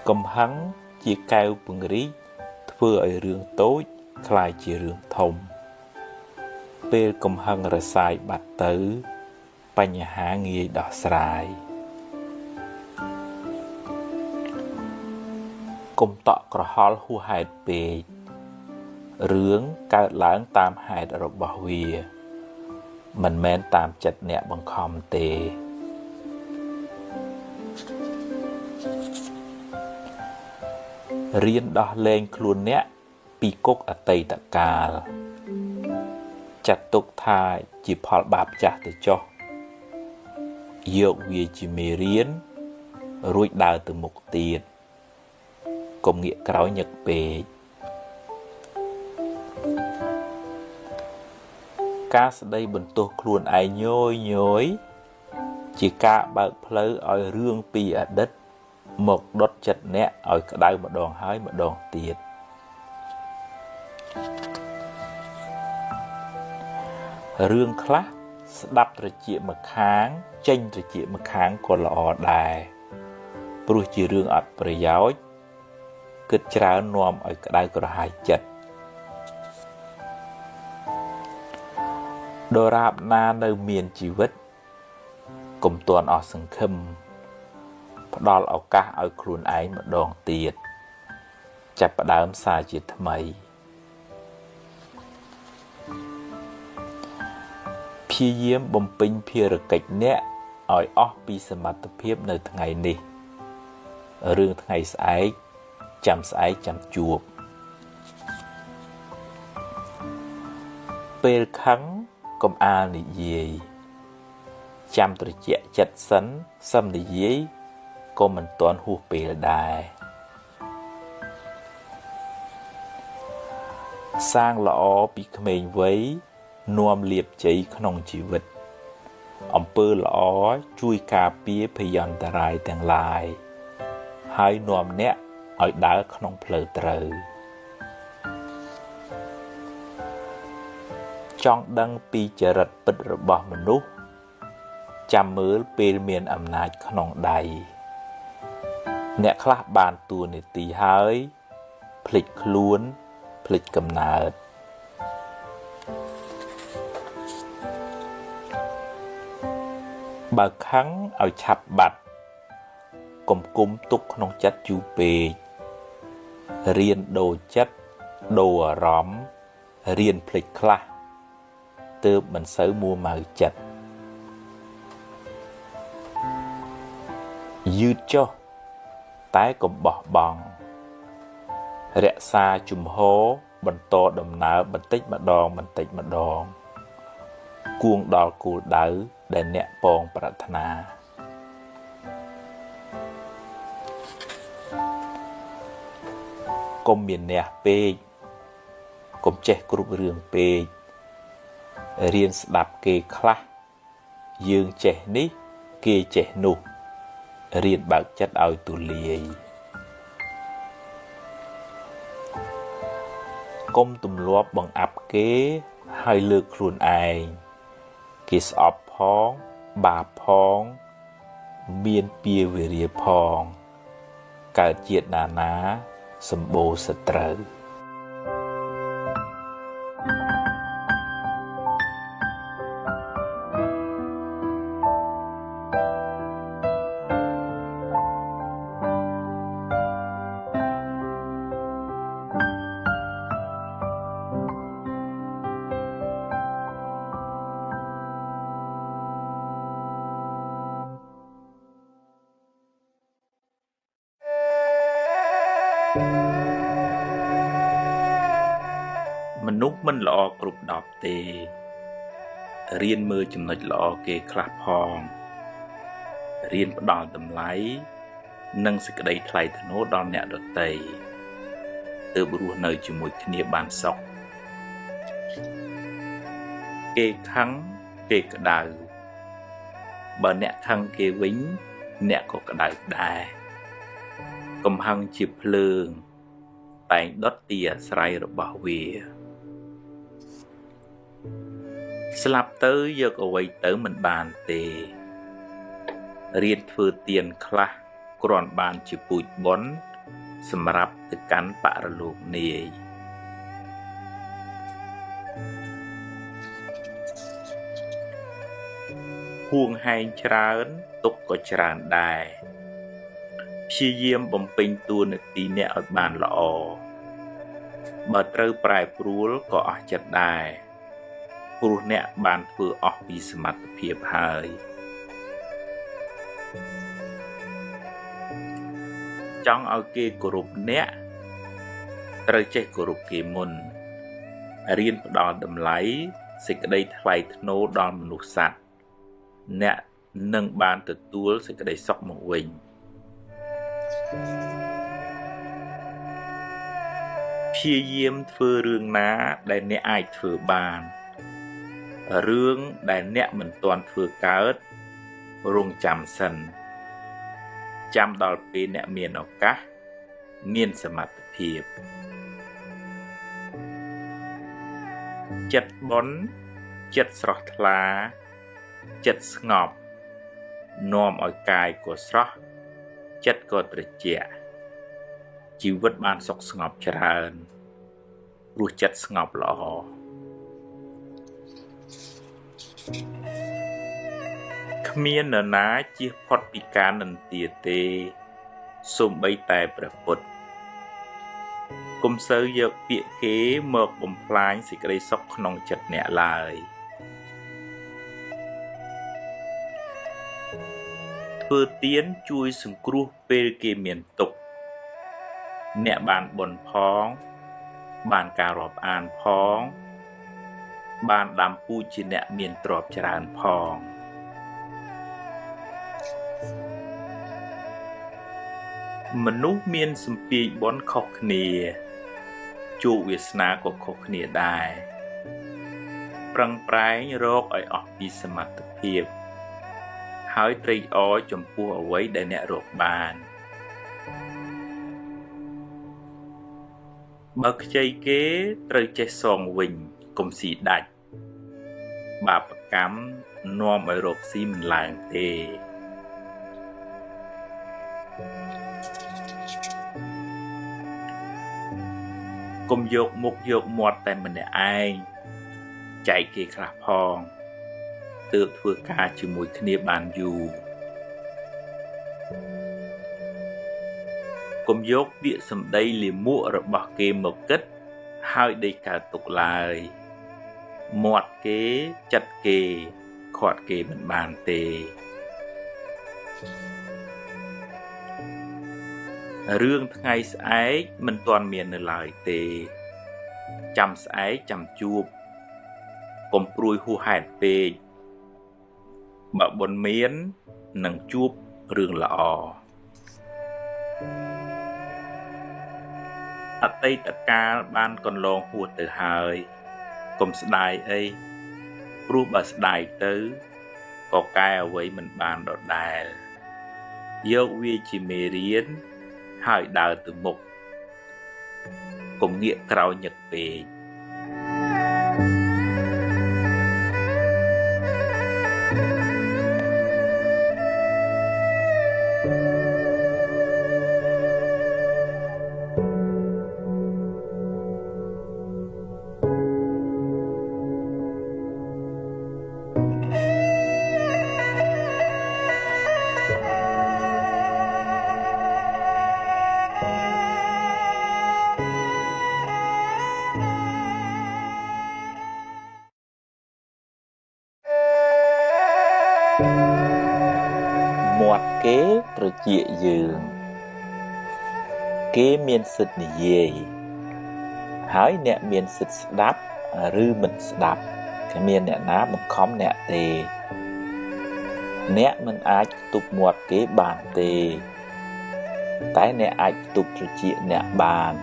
កំហឹងជាកែវពង្រីកធ្វើឲ្យរឿងតូចក្លាយជារឿងធំពេលកំហឹងរសាយបាត់ទៅបញ្ហាងាយដោះស្រាយកុំតក់ក្រហល់ហួសហេតុពេករឿងកើតឡើងតាមហេតុរបស់វាមិនមែនតាមចិត្តអ្នកបង្ខំទេរៀនដោះលែងខ្លួនអ្នកពីគុកអតីតកាលចាត់ទុកថាជាផលបាបចាស់ទៅចុះយកវាជាមេរៀនរួចដើរទៅមុខទៀតកុំងាកក្រោយញឹកពេកការស្ដីបន្ទោសខ្លួនឯងញយញយជាការបើកផ្លូវឲ្យរឿងពីអតីតមកដុតចិត្តអ្នកឲ្យក្តៅម្ដងហើយម្ដងទៀតរឿងខ្លះស្ដាប់ត្រចៀកម្ខាងចេញត្រចៀកម្ខាងក៏ល្អដែរព្រោះជារឿងអត់ប្រយោជន៍គិតច្រើននាំឲ្យក្តៅក្រហាយចិត្តដរាបណានៅមានជីវិតកុំទាន់អស់សង្ឃឹមផ្ដល់ឱកាសឲ្យខ្លួនឯងម្ដងទៀតចាប់ផ្ដើមសារជាថ្មីព្យាយាមបំពេញភារកិច្ចអ្នកឲ្យអស់ពីសមត្ថភាពនៅថ្ងៃនេះរឿងថ្ងៃស្អែកចាំស្អែកចាំជួបពេលខឹងកុំអាលនិយាយចាំត្រជាក់ចិត្តសិនសឹមនិយាយក៏មិនទាន់ហួសពេលដែរសាងល្អពីក្មេងវ័យនាំលាភជ័យក្នុងជីវិតអំពើល្អជួយការពារភយន្តរាយទាំងឡាយហើយនាំអ្នកឲ្យដើរក្នុងផ្លូវត្រូវចង់ដឹងពីចរិតពិតរបស់មនុស្សចាំមើលពេលមានអំណាចក្នុងដៃអ្នកខ្លះបានតួនាទីហើយភ្លេចខ្លួនភ្លេចកំណើតបើខឹងឲ្យឆាប់បាត់កុំគុំទុកក្នុងចិត្តយូរពេករៀនដូរចិត្តដូរអារម្មណ៍រៀនភ្លេចខ្លះទើបមិនសូវមួម៉ៅចិត្តយឺតចុះតែកុំបោះបង់រក្សាជំហរបន្តដំណើរបន្តិចម្ដងបន្តិចម្ដងគួងដល់គោលដៅដែលអ្នកពងប្រាថ្នាកុំមានះពេកកុំចេះគ្រប់រឿងពេករៀនស្ដាប់គេខ្លះយើងចេះនេះគេចេះនោះរៀនបើកចិត្តឲ្យទូលាយកុំទម្លាប់បង្អាប់គេហើយលើកខ្លួនឯងគេស្អប់ផងបាបផងមានពៀវេរាផងកើតជាតិណាណាសម្បូរសត្រូវមនុស្សមិនល្អគ្រប់ដប់ទេរៀនមើលចំណុចល្អគេខ្លះផងរៀនផ្ដល់តម្លៃនិងសេចក្តីថ្លៃថ្នូរដល់អ្នកដទៃទើបរស់នៅជាមួយគ្នាបានសុខគេខឹងគេក្តៅបើអ្នកខឹងគេវិញអ្នកក៏ក្តៅដែរកំហឹងជាភ្លើងតែងដុតទីអាស្រ័យរបស់វាស្លាប់ទៅយកអ្វីទៅមិនបានទេរៀនធ្វើទានខ្លះគ្រាន់បានជាពូជបុណ្យ សម្រាប់ទៅកាន់បរលោកនាយហួងហែងច្រើនទុកក៏ច្រើនដែរព្យាយាមបំពេញតួនាទីអ្នកឲ្យបានល្អបើត្រូវប្រែប្រួលក៏អស់ចិត្តដែរព្រោះអ្នកបានធ្វើអស់ពីសមត្ថភាពហើយចង់ឲ្យគេគោរពអ្នកត្រូវចេះគោរពគេមុនរៀនផ្ដល់តម្លៃសេចក្តីថ្លៃថ្នូរដល់មនុស្សសត្វអ្នកនឹងបានទទួលសេចក្តីសុខមកវិញព្យាយាមធ្វើរឿងណាដែលអ្នកអាចធ្វើបានរឿងដែលអ្នកមិនទាន់ធ្វើកើតរងចាំសិនចាំដល់ពេលអ្នកមានឱកាសមានសមត្ថភាពចិត្តបុណ្យចិត្តស្រស់ថ្លាចិត្តស្ងប់នាំឲ្យកាយក៏ស្រស់ចិត្តក៏ត្រជាក់ជីវិតបានសុខស្ងប់ច្រើនព្រោះចិត្តស្ងប់ល្អគ្មាននរណាជៀសផុតពីការនិន្ទាទេសូម្បីតែព្រះពុទ្ធកុំសូវយកពាក្យគេមកបំផ្លាញសេចក្តីសុខក្នុងចិត្តអ្នកឡើយធ្វើទានជួយសង្គ្រោះពេលគេមានទុក្ខអ្នកបានបុណ្យផងបានការរាប់អានផងបានដាំពូជជាអ្នកមានទ្រព្យច្រើនផងមនុស្សមានសម្ពាយបុណ្យខុសគ្នាជោគវាសនាក៏ខុសគ្នាដែរប្រឹងប្រែងរកឲ្យអស់ពីសមត្ថភាពហើយត្រេកអរចំពោះអ្វីដែលអ្នករកបានបើខ្ចីគេត្រូវចេះសងវិញកុំស៊ីដាច់បាបកម្មនាំឲ្យរកស៊ីមិនឡើងទេកុំយកមុខយកមាត់តែម្នាក់ឯងចែកគេខ្លះផងទើបធ្វើការជាមួយគ្នាបានយូរកុំយកពាក្យសម្ដីលាមករបស់គេមកគិតហើយដេកកើតទុកឡើយមាត់គេចិត្តគេខាត់គេមិនបានទេរឿងថ្ងៃស្អែកមិនទាន់មាននៅឡើយទេចាំស្អែកចាំជួបកុំព្រួយហួសហេតុពេកបើបុណ្យមាននឹងជួបរឿងល្អអតីតកាលបានកន្លងហួសទៅហើយកុំស្ដាយអីព្រោះបើស្ដាយទៅក៏កែអ្វីមិនបានដដែលយកវាជាមេរៀនហើយដើរទៅមុខកុំងាកក្រោយញឹកពេកមាត់គេត្រចៀកយើងគេមានសិទ្ធិនិយាយហើយអ្នកមានសិទ្ធិស្ដាប់ឬមិនស្ដាប់គ្មានអ្នកណាបង្ខំអ្នកទេអ្នកមិនអាចខ្ទប់មាត់គេបានទេតែអ្នកអាចខ្ទប់ត្រចៀកអ្នកបាន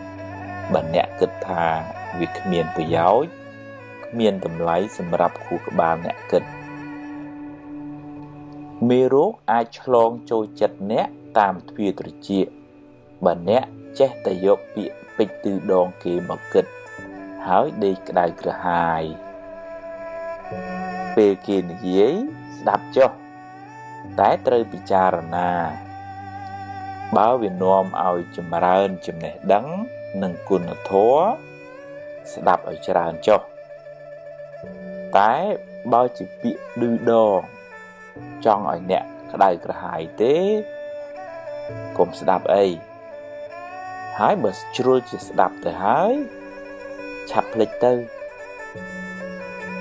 បើអ្នកគិតថាវាគ្មានប្រយោជន៍គ្មានតម្លៃសម្រាប់ខួរក្បាលអ្នកគិតមេរោគអាចឆ្លងចូលចិត្តអ្នកតាមទ្វារត្រចៀកបើអ្នកចេះតែយកពាក្យពេចន៍ទឺដងគេមកគិតហើយដេកក្តៅក្រហាយពេលគេនិយាយស្ដាប់ចុះតែត្រូវពិចារណា បើវានាំឲ្យចម្រើនចំណេះដឹងនិងគុណធម៌ស្ដាប់ឲ្យច្រើនចុះតែបើជាពាក្យឌឺដងចង់ឲ្យអ្នកក្តៅក្រហាយទេកុំស្ដាប់អីហើយបើជ្រុលជាស្ដាប់ទៅហើយឆាប់ភ្លេចទៅ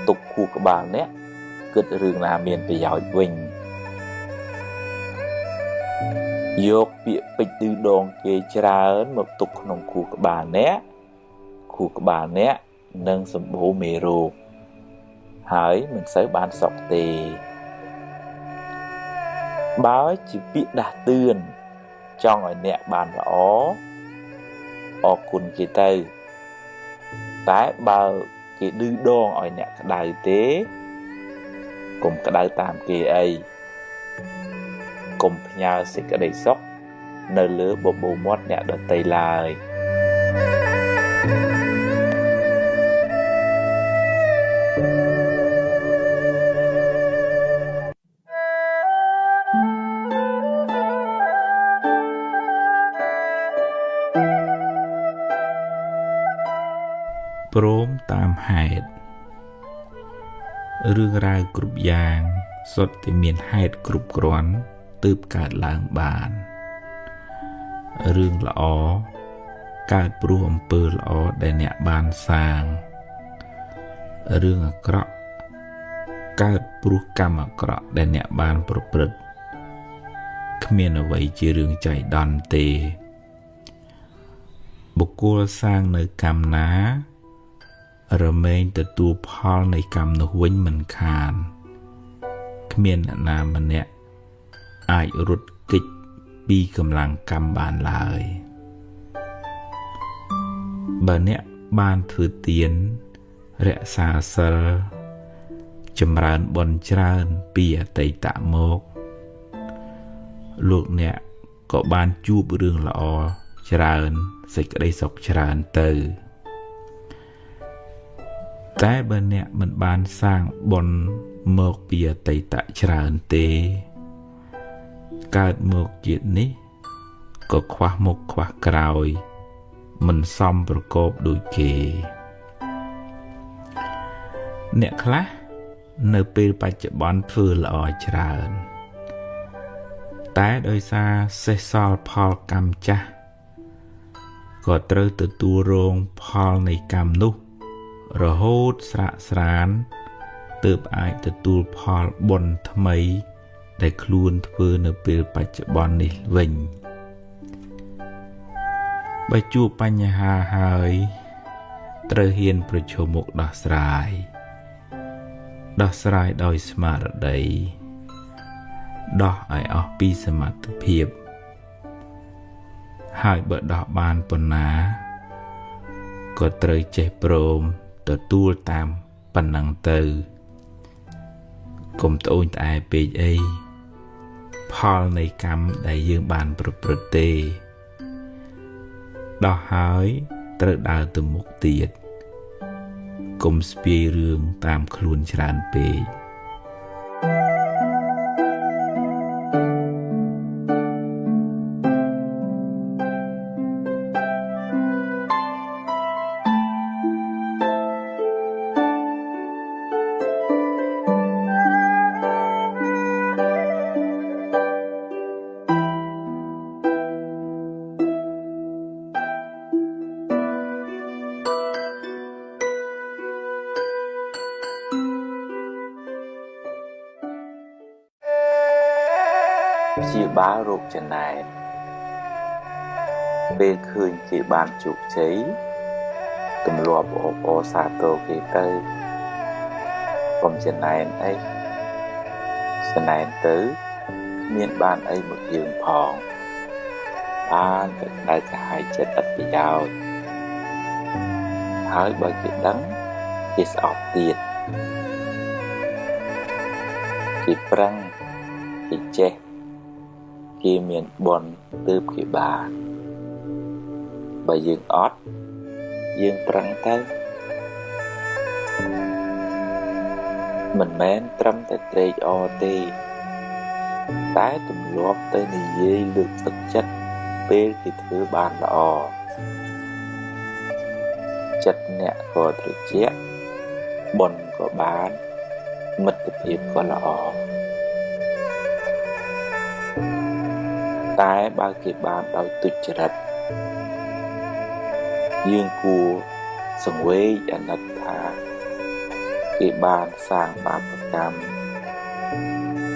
ទុកខួរក្បាលអ្នកគិតរឿងណាមានប្រយោជន៍វិញយកពាក្យពេចន៍ឌឺដងគេច្រើនមកទុកក្នុងខួរក្បាលអ្នកខួរក្បាលអ្នកនឹងសម្បូរមេរោគហើយមិនសូវបានសុខទេបើជាពាក្យដាស់តឿនចង់ឲ្យអ្នកបានល្អអរគុណគេទៅតែបើគេឌឺដងឲ្យអ្នកក្តៅទេកុំក្តៅតាមគេអីកុំផ្ញើសេចក្តីសុខនៅលើបបូរមាត់អ្នកដទៃឡើយព្រមតាមហេតុរឿងរ៉ាវគ្រប់យ៉ាងសុទ្ធតែមានហេតុគ្រប់គ្រាន់ទើបកើតឡើងបានរឿងល្អកើតព្រោះអំពើល្អដែលអ្នកបានសាងរឿងអាក្រក់កើតព្រោះកម្មអាក្រក់ដែលអ្នកបានប្រព្រឹត្តគ្មានអ្វីជារឿងចៃដន្យទេបុគ្គលសាងនៅកម្មណារមែងទទួលផលនៃកម្មនោះវិញមិនខានគ្មានអ្នកណាម្នាក់អាចរត់គេចពីកម្លាំងកម្មបានឡើយបើអ្នកបានធ្វើទានរក្សាសិលចម្រើនបុណ្យច្រើនពីអតីតមកលោកអ្នកក៏បានជួបរឿងល្អច្រើនសេចក្តីសុខច្រើនទៅតែបើអ្នកមិនបានសាងបុណ្យមកពីអតីតច្រើនទេកើតមកជាតិនេះក៏ខ្វះមុខខ្វះក្រោយមិនសមប្រកបដូចគេអ្នកខ្លះនៅពេលបច្ចុប្បន្នធ្វើល្អច្រើនតែដោយសារសេះសល់ផលកម្មចាស់ក៏ត្រូវទទួលរងផលនៃកម្មនោះរហូតស្រាកស្រានទើបអាចទទួលផលបុណ្យថ្មីដែលខ្លួនធ្វើនៅពេលបច្ចុប្បន្ននេះវិញបើជួបបញ្ហាហើយត្រូវហ៊ានប្រឈមមុខដោះស្រាយដោះស្រាយដោយស្មារតីដោះឲ្យអស់ពីសមត្ថភាពហើយបើដោះបានប៉ុណ្ណាក៏ត្រូវចេះព្រមទទួលតាមប៉ុណ្ណឹងទៅកុំត្អូញត្អែពេកអីផលនៃកម្មដែលយើងបានប្រព្រឹត្តទេដោះហើយត្រូវដើរទៅមុខទៀតកុំស្ពាយរឿងតាមខ្លួនច្រើនពេក ព្យាបាលរោគចំណែនពេលឃើញគេបានជោគជ័យទម្លាប់អបអរសាទរគេទៅកុំចំណែនអីចំណែនទៅគ្មានបានអីមកយើងផងបានតែក្តៅក្រហាយចិត្តឥតប្រយោជន៍ហើយបើគេដឹងគេស្អប់ទៀតគេប្រឹងគេចេះគេមានបុណ្យទើបគេបានបើយើងអត់យើងប្រឹងទៅមិនមែនត្រឹមតែត្រេកអរទេតែទម្លាប់ទៅនិយាយលើកទឹកចិត្ត ពេលគេធ្វើបានល្អចិត្តអ្នកក៏ត្រជាក់បុណ្យក៏បានមិត្តភាពក៏ល្អតែបើគេបានដោយទុច្ចរិតយើងគួរសង្វេគអាណិតថាគេបានសាងបាបកម្ម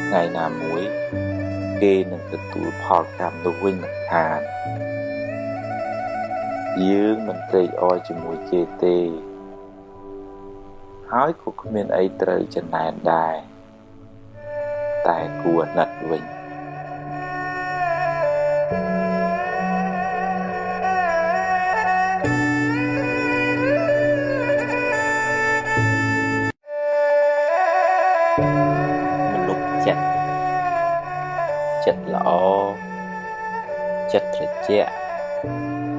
ថ្ងៃណាមួយគេនឹងទទួលផលកម្មនោះវិញមិនខានយើងមិនត្រេកអរជាមួយគេទេហើយក៏គ្មានអីត្រូវចំណែនដែរតែគួរអាណិតវិញមនុស្សចិត្តចិត្តល្អចិត្តត្រជាក់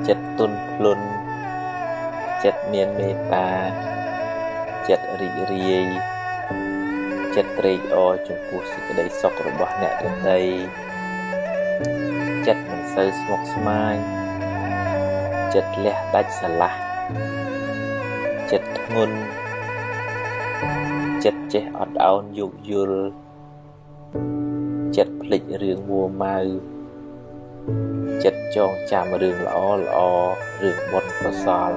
ចិត្តទន់ភ្លន់ចិត្តមានមេត្តាចិត្តរីករាយចិត្តត្រេកអរចំពោះសេចក្តីសុខរបស់អ្នកដទៃចិត្តមិនសូវស្មុគស្មាញចិត្តលះដាច់ស្រឡះចិត្តធ្ងន់ចិត្តចេះអត់ឱនយោគយល់ចិត្តភ្លេចរឿងមួម៉ៅចិត្តចងចាំរឿងល្អល្អរឿងបុណ្យកុសល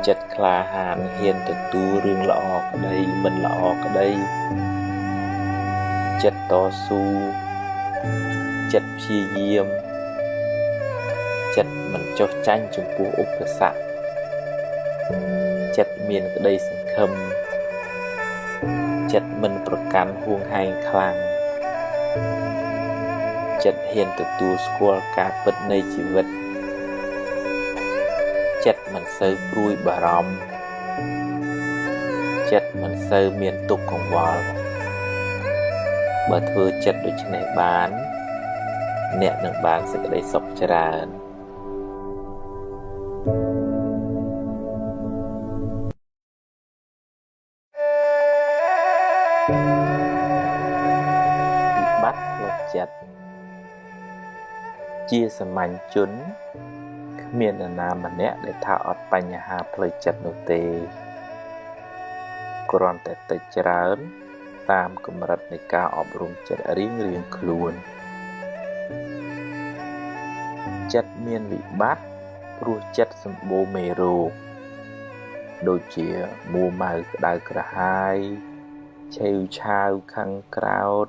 ចិត្តក្លាហានហ៊ានទទួលរឿងល្អក្តីមិនល្អក្តីចិត្តតស៊ូចិត្តព្យាយាមចិត្តមិនចុះចាញ់ចំពោះឧបសគ្គចិត្តមានក្តីសង្ឃឹមចិត្តមិនប្រកាន់ហួងហែងខ្លាំងចិត្តហ៊ានទទួលស្គាល់ការពិតនៃជីវិតចិត្តមិនសូវព្រួយបារម្ភចិត្តមិនសូវមានទុក្ខកង្វល់បើធ្វើចិត្តដូច្នេះបានអ្នកនឹងបានសេចក្តីសុខច្រើនវិបត្តិផ្លូវចិត្តជាសាមញ្ញជនគ្មាននរណាម្នាក់ដែលថាអត់បញ្ហាផ្លូវចិត្តនោះទេគ្រាន់តែតិចច្រើនតាមកម្រិតនៃការអប់រំចិត្តរៀងៗខ្លួនចិត្តមានវិបត្តិព្រោះចិត្តសម្បូរមេរោគដូចជាមួម៉ៅក្តៅក្រហាយឆេវឆាវខឹងក្រោធ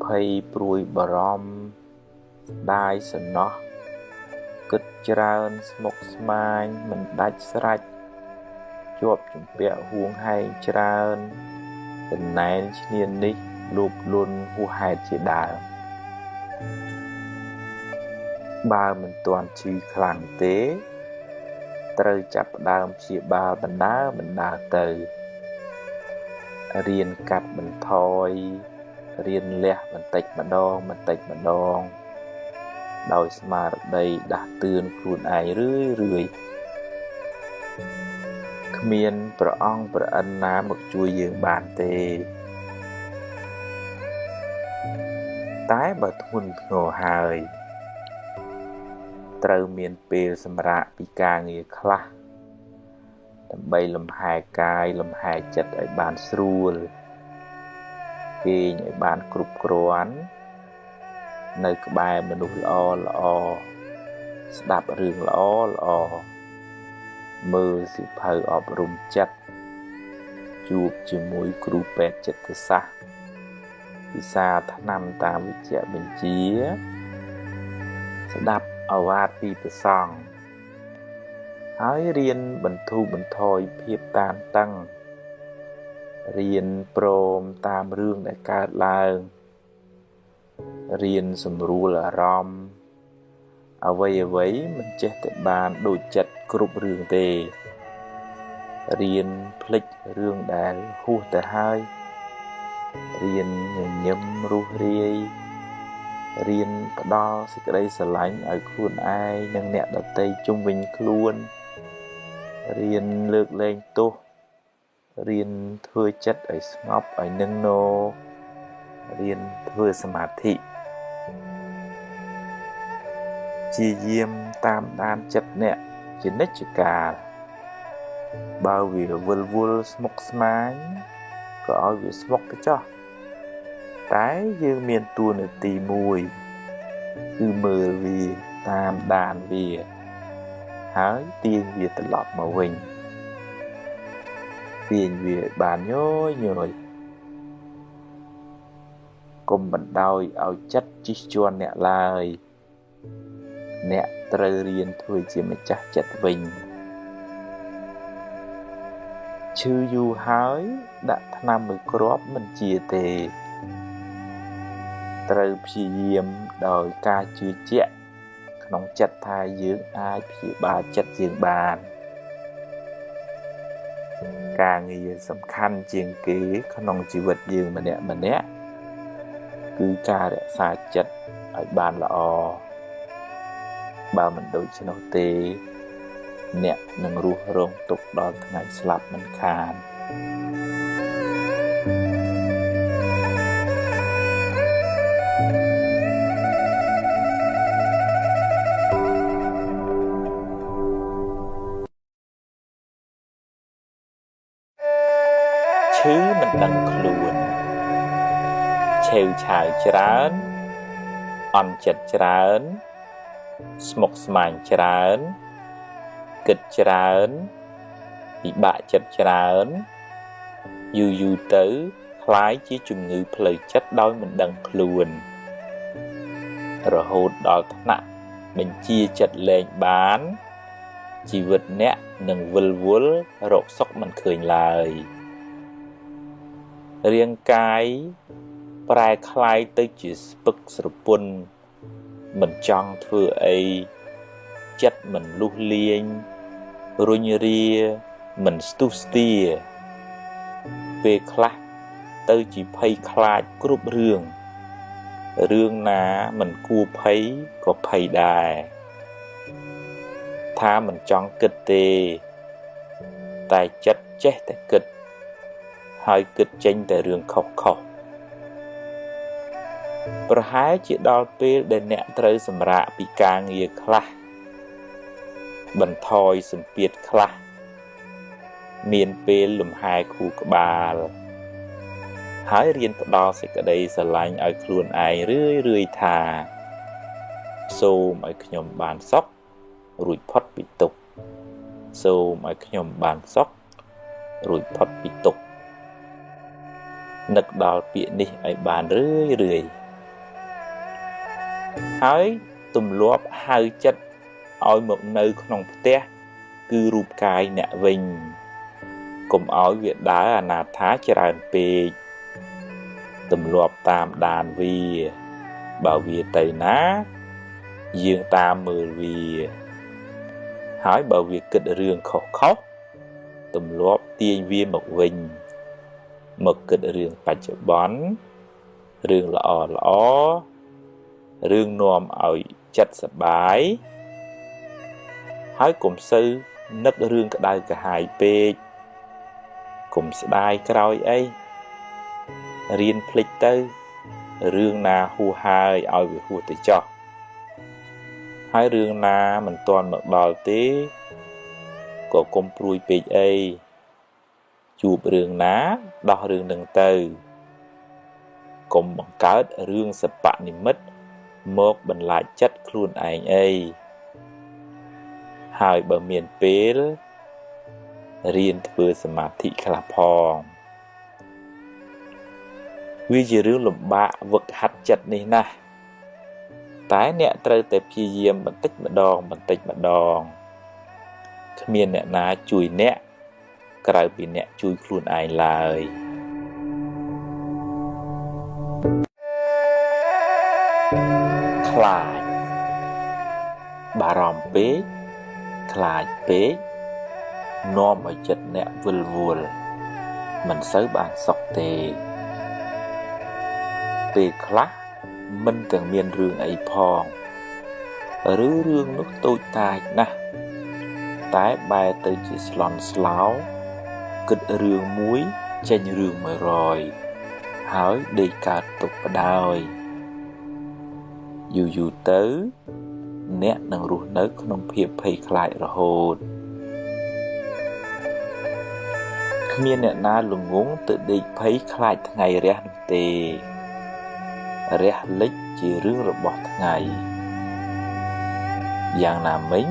ភ័យព្រួយបារម្ភស្ដាយសំណោះគិតច្រើនស្មុគស្មាញមិនដាច់ស្រេចជាប់ជំពាក់ហួងហែងច្រើនចំណែនឈ្នាននេះលោភលន់ហួសហេតុជាដើមបើមិនទាន់ឈឺខ្លាំងទេត្រូវចាប់ផ្ដើមព្យាបាលបណ្ដើរទៅរៀនកាត់បន្ថយរៀនលះបន្តិចម្ដងដោយស្មារតីដាស់តឿនខ្លួនឯងរឿយៗគ្មានព្រះអង្គព្រះឥន្ទណាមកជួយយើងបានទេតែបើធ្ងន់ធ្ងរហើយត្រូវមានពេលសម្រាកពីការងារខ្លះដើម្បីលំហែកាយលំហែចិត្តឲ្យបានស្រួលគេងឲ្យបានគ្រប់គ្រាន់នៅក្បែរមនុស្សល្អល្អស្ដាប់រឿងល្អល្អមើលសៀវភៅអប់រំចិត្តជួបជាមួយគ្រូពេទ្យចិត្តសាស្ត្រពិសាថ្នាំតាមវិជ្ជបញ្ជាស្ដាប់ឱវាទពីព្រះសង្ឃហើយរៀនបន្ធូរបន្ថយភាពតានតឹងរៀនព្រមតាមរឿងដែលកើតឡើងរៀនសម្រួលអារម្មណ៍អ្វីៗមិនចេះតែបានដូចចិត្តគ្រប់រឿងទេរៀនភ្លេចរឿងដែលហួសទៅហើយរៀនញញឹមរស់រាយរៀនផ្ដល់សេចក្តីស្រឡាញ់ឲ្យខ្លួនឯងនិងអ្នកដទៃជុំវិញខ្លួនរៀនលើកលែងទោសរៀនធ្វើចិត្តឲ្យស្ងប់ឲ្យនឹងណរៀនធ្វើសមាធិ ព្យាយាមតាមដានចិត្តអ្នកជានិច្ចកាលបើវាវិលវល់ស្មុគស្មាញក៏ឲ្យវាស្មុគទៅចោះតែយើងមានតួនាទីមួយគឺមើលវាតាមដានវាហើយទាញវាត្រឡប់មកវិញទាញវាបានញយញយកុំបណ្ដោយឲ្យចិត្តជិះជាន់អ្នកឡើយអ្នកត្រូវរៀនធ្វើជាម្ចាស់ចិត្តវិញឈឺយូរហើយដាក់ថ្នាំមួយគ្រាប់មិនជាទេត្រូវព្យាយាមដោយការជឿជាក់ក្នុងចិត្តថាយើងអាចព្យាបាលចិត្តយើងបានការងារសំខាន់ជាងគេក្នុងជីវិតយើងម្នាក់ម្នាក់គឺការរក្សាចិត្តឲ្យបានល្អបើមិនដូច្នោះទេអ្នកនឹងរស់រងទុក្ខដល់ថ្ងៃស្លាប់មិនខានឈឺមិនដឹងខ្លួនឆេវឆាវច្រើនអន់ចិត្តច្រើនស្មុគស្មាញច្រើនគិតច្រើនពិបាកចិត្តច្រើនយូរយូរទៅក្លាយជាជំងឺផ្លូវចិត្តដោយមិនដឹងខ្លួនរហូតដល់ថ្នាក់បញ្ជាចិត្តលែងបានជីវិតអ្នកនឹងវិលវល់រកសុខមិនឃើញឡើយរាងកាយប្រែក្លាយទៅជាស្ពឹកស្រពន់មិនចង់ធ្វើអីចិត្តមិនលុះលាញរុញរាមិនស្ទុះស្ទាពេលខ្លះទៅជាភ័យខ្លាចគ្រប់រឿងរឿងណាមិនគួរភ័យក៏ភ័យដែរថាមិនចង់គិតទេតែចិត្តចេះតែគិតហើយគិតចេញតែរឿងខុសៗប្រហែលជាដល់ពេលដែលអ្នកត្រូវសម្រាកពីការងារខ្លះបន្ថយសម្ពាធខ្លះមានពេលលំហែខួរក្បាលហើយរៀនផ្ដល់សេចក្តីស្រឡាញ់ឲ្យខ្លួនឯងរឿយៗថាសូមឲ្យខ្ញុំបានសុខរួចផុតពីទុក្ខសូមឲ្យខ្ញុំបានសុខរួចផុតពីទុក្ខនឹកដល់ពាក្យនេះឲ្យបានរឿយៗហើយទម្លាប់ហៅចិត្តឲ្យមកនៅក្នុងផ្ទះគឺរូបកាយអ្នកវិញកុំឲ្យវាដើរអនាថាច្រើនពេកទម្លាប់តាមដានវាបើវាទៅណាយើងតាមមើលវាហើយបើវាគិតរឿងខុសៗទម្លាប់ទាញវាមកវិញមកគិតរឿងបច្ចុប្បន្នរឿងល្អល្អរឿងនាំឲ្យចិត្តសប្បាយហើយកុំសូវនឹករឿងក្តៅក្រហាយពេកកុំស្ដាយក្រោយអីរៀនភ្លេចទៅរឿងណាហួសហើយឲ្យវាហួសទៅចោះហើយរឿងណាមិនទាន់មកដល់ទេក៏កុំព្រួយពេកអីជួបរឿងណាដោះរឿងនឹងទៅកុំបង្កើតរឿងសបនិមិត្តមកបន្លាចចិត្តខ្លួនឯងអីហើយបើមានពេលរៀនធ្វើសមាធិខ្លះផងវាជារឿងលំបាកវឹកហាត់ចិត្តនេះណាស់តែអ្នកត្រូវតែព្យាយាមបន្តិចម្ដងបន្តិចម្ដងគ្មានអ្នកណាជួយអ្នកក្រៅពីអ្នកជួយខ្លួនឯងឡើយខ្លាចបារម្ភពេកខ្លាចពេកនាំឲ្យចិត្តអ្នកវិលវល់មិនសូវបានសុខទេពេលខ្លះមិនទាំងមានរឿងអីផងឬរឿងនោះតូចតាចណាស់តែបែរទៅជាស្លន់ស្លោគិតរឿងមួយចេញរឿង100ហើយដេកកើតទុកបដ ாய் យូរយូរទៅ អ្នកនឹងរស់នៅក្នុងភាពភ័យខ្លាចរហូតគ្មានអ្នកណាល្ងង់ទៅដេកភ័យខ្លាចថ្ងៃរះនោះទេរះលិចជារឿងរបស់ថ្ងៃយ៉ាងណាមិញ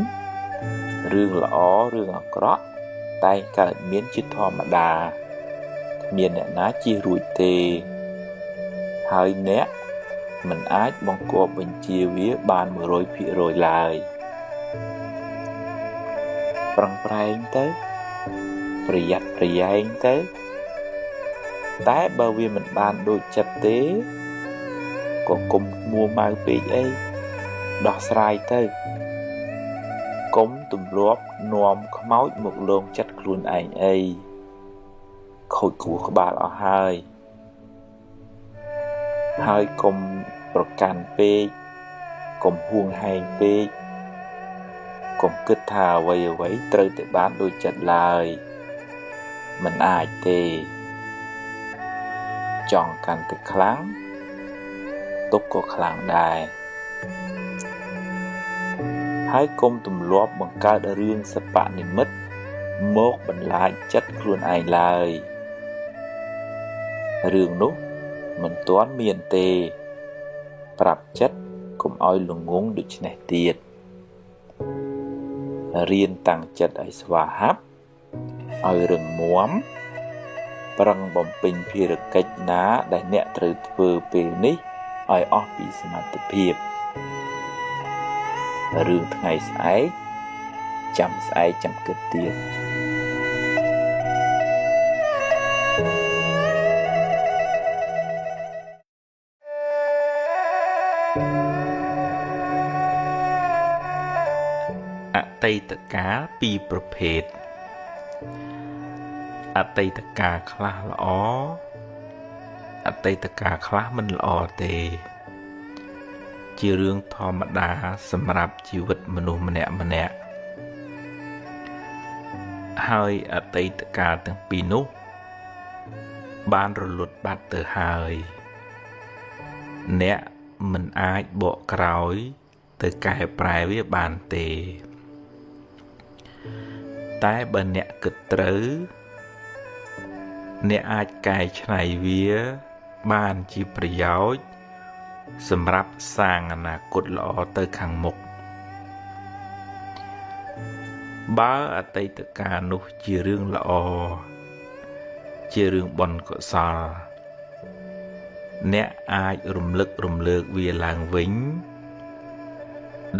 រឿងល្អរឿងអាក្រក់តែងកើតមានជាធម្មតាគ្មានអ្នកណាជៀសរួចទេហើយអ្នកមិនអាចបង្គាប់បញ្ជាវាបាន 100% ឡើយប្រឹងប្រែងទៅប្រយ័ត្នប្រយែងទៅតែបើវាមិនបានដូចចិត្តទេក៏កុំមួម៉ៅពេកអីដោះស្រាយទៅកុំទម្លាប់នាំខ្មោចមកលងចិត្តខ្លួនឯងអីខូចខួរក្បាលអស់ហើយហើយកុំប្រកាន់ពេកកុំហួងហែងពេកកុំគិតថាអ្វីអ្វីត្រូវតែបានដូចចិត្តឡើយមិនអាចទេចង់កាន់តែខ្លាំងទុក្ខក៏ខ្លាំងដែរហើយកុំទម្លាប់បង្កើតរឿងសបនិមិត្តមកបន្លាចចិត្តខ្លួនឯងឡើយរឿងនោះមិនទាន់មានទេប្រាប់ចិត្តកុំឲ្យល្ងង់ដូច្នេះទៀតរៀនតាំងចិត្តឲ្យស្វាហាប់ឲ្យរឹងមាំប្រឹងបំពេញភារកិច្ចណាដែលអ្នកត្រូវធ្វើពេលនេះឲ្យអស់ពីសមត្ថភាពរឿងថ្ងៃស្អែកចាំស្អែកចាំគិតទៀតអតីតកាលពីរប្រភេទអតីតកាលខ្លះល្អអតីតកាលខ្លះមិនល្អទេជារឿងធម្មតាសម្រាប់ជីវិតមនុស្សម្នាក់ម្នាក់ហើយអតីតកាលទាំងពីរនោះបានរលត់បាត់ទៅហើយអ្នកមិនអាចបកក្រោយទៅកែប្រែវាបានទេតែបើអ្នកគិតត្រូវអ្នកអាចកែច្នៃវាបានជាប្រយោជន៍សម្រាប់សាងអនាគតល្អទៅខាងមុខបើអតីតកាលនោះជារឿងល្អជារឿងបុណ្យកុសលអ្នកអាចរំលឹករំលើកវាឡើងវិញ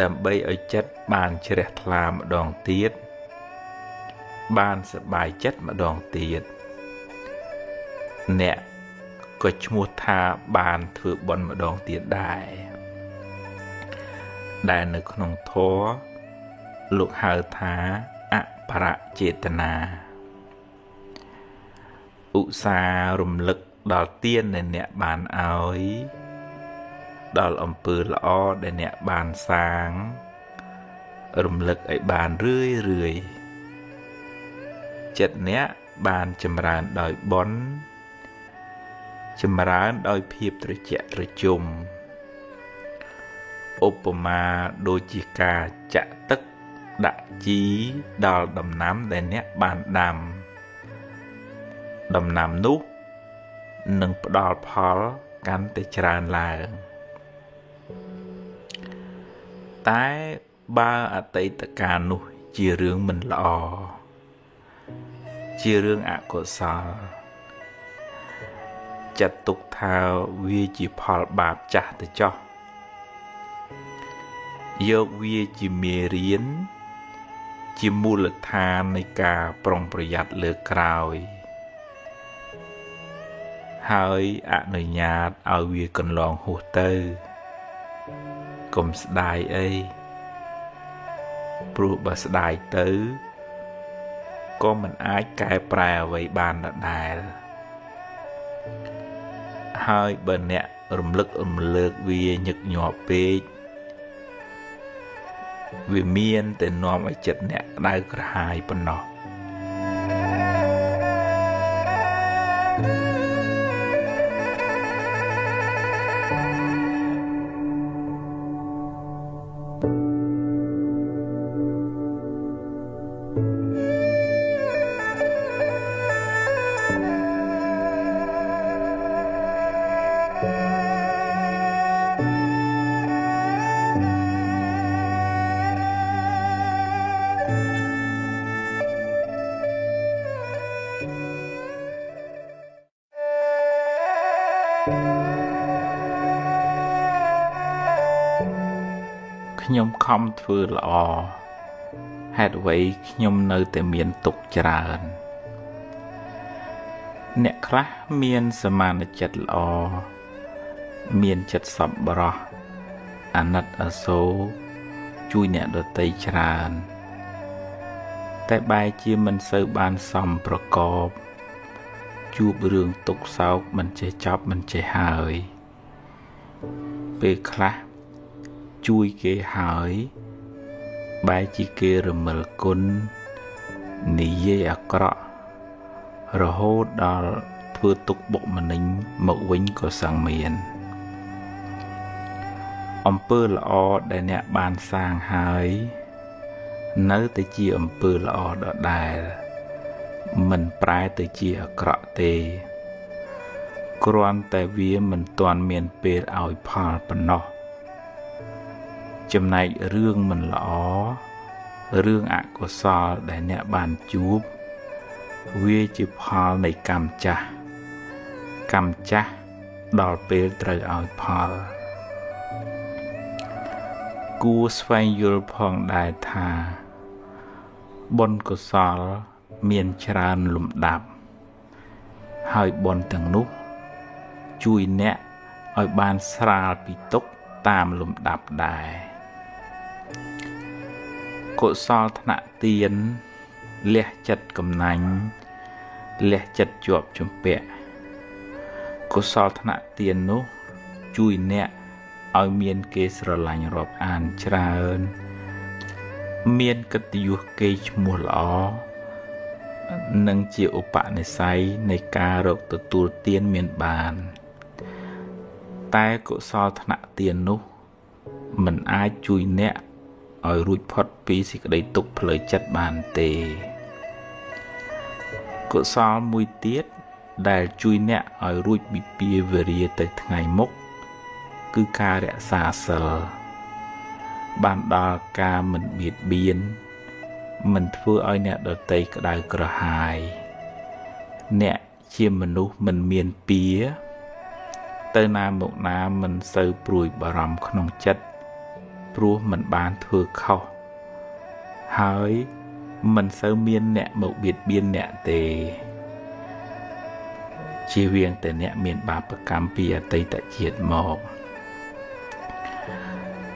ដើម្បីឲ្យចិត្តបានជ្រះថ្លាម្ដងទៀតបានសប្បាយចិត្តម្ដងទៀតអ្នកក៏ឈ្មោះថាបានធ្វើបុណ្យម្ដងទៀតដែរដែលនៅក្នុងធម៌លោកហៅថាអបរចេតនាឧស្សាហ៍រំលឹកដល់ទានដែលអ្នកបានឲ្យដល់អំពើល្អដែលអ្នកបានសាងរំលឹកឲ្យបានរឿយរឿយចិត្តអ្នកបានចម្រើនដោយបុណ្យចម្រើនដោយភាពត្រជាក់ត្រជុំឧបមាដូចជាការចាក់ទឹកដាក់ជីដល់ដំណាំដែលអ្នកបានដាំដំណាំនោះនឹងផ្ដល់ផលកាន់តែច្រើនឡើងតែបើអតីតកាលនោះជារឿងមិនល្អជារឿងអកុសលចាត់ទុកថាវាជាផលបាបចាស់ទៅចោះយកវាជាមេរៀនជាមូលដ្ឋាននៃការប្រុងប្រយ័ត្នលើក្រោយហើយអនុញ្ញាតឲ្យវាកន្លងហួសទៅកុំស្ដាយអីព្រោះបើស្ដាយទៅក៏មិនអាចកែប្រែអ្វីបានដដែលហើយបើអ្នករំលឹករំលើកវាញឹកញាប់ពេកវាមានតែនាំឲ្យចិត្តអ្នកក្តៅក្រហាយប៉ុណ្ណោះ ខ្ញុំខំធ្វើល្អហេតុអ្វីខ្ញុំនៅតែមានទុក្ខច្រើនអ្នកខ្លះមានសមានចិត្តល្អមានចិត្តសប្បុរសអាណិតអាសូរជួយអ្នកដទៃច្រើនតែបែរជាមិនសូវបានសមប្រកបជួបរឿងទុក្ខសោកមិនចេះចប់មិនចេះហើយពេលខ្លះជួយគេហើយបែរជាគេរមិលគុណនិយាយអាក្រក់រហូតដល់ធ្វើទុក្ខបុកម្នេញមកវិញក៏សឹងមានអំពើល្អដែលអ្នកបានសាងហើយនៅតែជាអំពើល្អដដែលមិនប្រែទៅជាអាក្រក់ទេគ្រាន់តែវាមិនទាន់មានពេលឲ្យផលប៉ុណ្ណោះចំណែករឿងមិនល្អរឿងអកុសលដែលអ្នកបានជួបវាជាផលនៃកម្មចាស់កម្មចាស់ដល់ពេលត្រូវឲ្យផលគួរស្វែងយល់ផងដែរថាបុណ្យកុសលមានច្រើនលំដាប់ហើយបុណ្យទាំងនោះជួយអ្នកឲ្យបានស្រាលពីទុក្ខតាមលំដាប់ដែរកុសលថ្នាក់ទានលះចិត្តកំណាញ់លះចិត្តជាប់ជំពាក់កុសលថ្នាក់ទាននោះជួយអ្នកឲ្យមានគេស្រឡាញ់រាប់អានច្រើនមានកិត្តិយសគេឈ្មោះល្អនិងជាឧបនិស្ស័យនៃការរកទទួលទានមានបានតែកុសលថ្នាក់ទាននោះមិនអាចជួយអ្នកឲ្យរួចផុតពីសេចក្តីទុក្ខផ្លូវចិត្តបានទេកុសលមួយទៀតដែលជួយអ្នកឲ្យរួចពីពាវរាទៅថ្ងៃមុខគឺការរក្សាសីលបានដល់ការមិនបៀតបៀនមិនធ្វើឲ្យអ្នកដទៃក្តៅក្រហាយអ្នកជាមនុស្សមិនមានពៀទៅណាមកណាមិនសូវព្រួយបារម្ភក្នុងចិត្តព្រោះមិនបានធ្វើខុសហើយមិនសូវមានអ្នកមកបៀតបៀនអ្នកទេជៀសវាងតែអ្នកមានបាបកម្មពីអតីតជាតិមក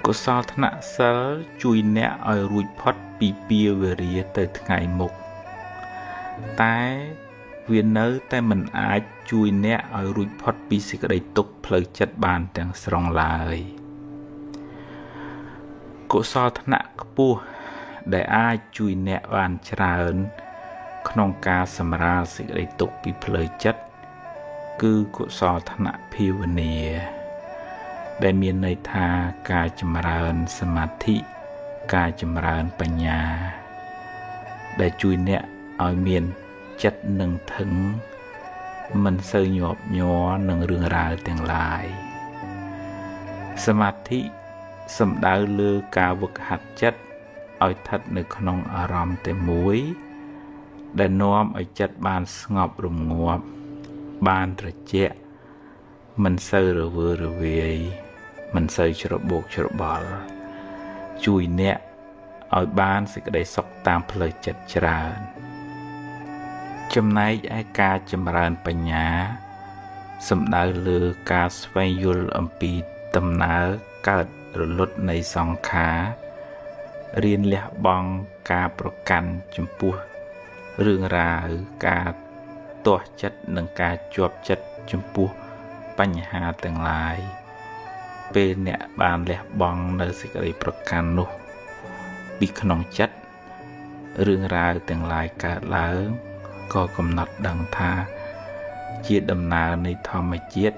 កុសលថ្នាក់សិលជួយអ្នកឲ្យរួចផុតពីពាវរាទៅថ្ងៃមុខតែវានៅតែមិនអាចជួយអ្នកឲ្យរួចផុតពីសេចក្តីទុក្ខផ្លូវចិត្តបានទាំងស្រុងឡើយកុសលថ្នាក់ខ្ពស់ដែលអាចជួយអ្នកបានច្រើនក្នុងការសម្រាលសេចក្តីទុក្ខពីផ្លូវចិត្តគឺកុសលថ្នាក់ភាវនាដែលមានន័យថាការចម្រើនសមាធិការចម្រើនបញ្ញាដែលជួយអ្នកឲ្យមានចិត្តនឹងធឹងមិនសូវញាប់ញ័រនឹងរឿងរ៉ាវទាំងឡាយសមាធិសំដៅលើការវឹកហាត់ចិត្តឲ្យស្ថិតនៅក្នុងអារម្មណ៍តែមួយដែលនាំឲ្យចិត្តបានស្ងប់រងាប់បានត្រជាក់មិនសូវរវើរវាយមិនសូវច្របូកច្របល់ជួយអ្នកឲ្យបានសេចក្តីសុខតាមផ្លូវចិត្តច្រើនចំណែកឯការចម្រើនបញ្ញាសំដៅលើការស្វែងយល់អំពីដំណើរកើតរលត់នៃសង្ខាររៀនលះបង់ការប្រកាន់ចំពោះរឿងរ៉ាវការទាស់ចិត្តនិងការជាប់ចិត្តចំពោះបញ្ហាទាំងឡាយពេលអ្នកបានលះបង់នៅសេចក្តីប្រកាន់នោះពីក្នុងចិត្តរឿងរ៉ាវទាំងឡាយកើតឡើងក៏កំណត់ដឹងថាជាដំណើរនៃធម្មជាតិ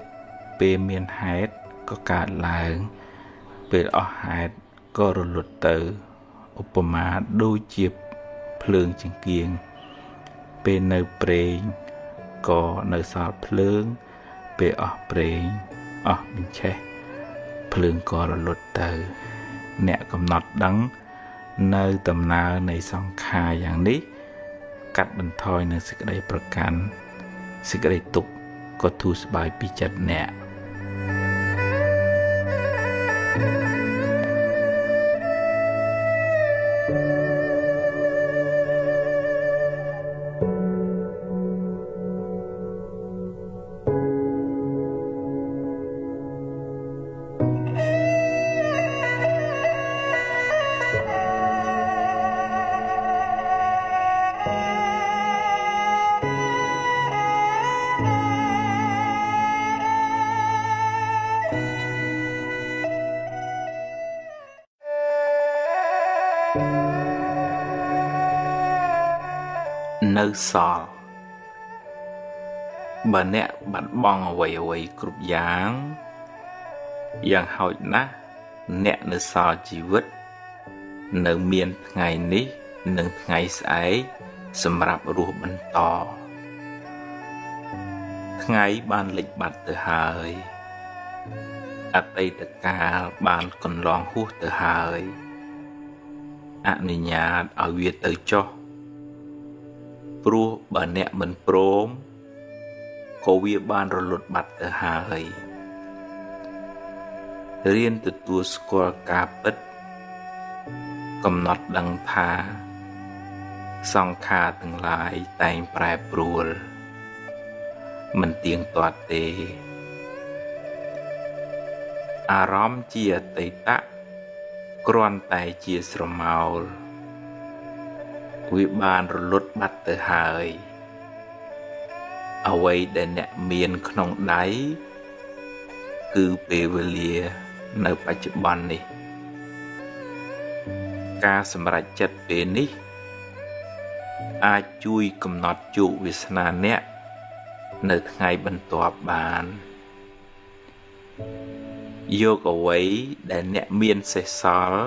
ពេលមានហេតុក៏កើតឡើងពេលអស់ហេតុក៏រលត់ទៅឧបមាដូចជាភ្លើងចង្គៀងពេលនៅប្រេងក៏នៅសល់ភ្លើងពេលអស់ប្រេងអស់បញ្ឆេះភ្លើងក៏រលត់ទៅអ្នកកំណត់ដឹងនៅដំណើរនៃសង្ខារយ៉ាងនេះកាត់បន្ថយនៅសេចក្តីប្រកាន់សេចក្តីទុក្ខក៏ធូរស្បើយពីចិត្តអ្នក នៅសល់បើអ្នកបាត់បង់អ្វីៗគ្រប់យ៉ាងយ៉ាងហោចណាស់អ្នកនៅសល់ជីវិតនៅមានថ្ងៃនេះនិងថ្ងៃស្អែកសម្រាប់រស់បន្តថ្ងៃបានលិចបាត់ទៅហើយអតីតកាលបានកន្លងហួសទៅហើយអនុញ្ញាតឲ្យវាទៅចុះព្រោះបើអ្នកមិនព្រមក៏វាបានរលត់បាត់ទៅហើយរៀនទទួលស្គាល់ការពិតកំណត់ដឹងថាសង្ខារទាំងឡាយតែងប្រែប្រួលមិនទៀងទាត់ទេអារម្មណ៍ជាអតីតគ្រាន់តែជាស្រមោលវាបានរលត់បាត់ទៅហើយអ្វីដែលអ្នកមានក្នុងដៃគឺពេលវេលានៅបច្ចុប្បន្ននេះការសម្រេចចិត្តពេលនេះអាចជួយកំណត់ជោគវាសនាអ្នកនៅថ្ងៃបន្ទាប់បានយកអ្វីដែលអ្នកមានសេសសល់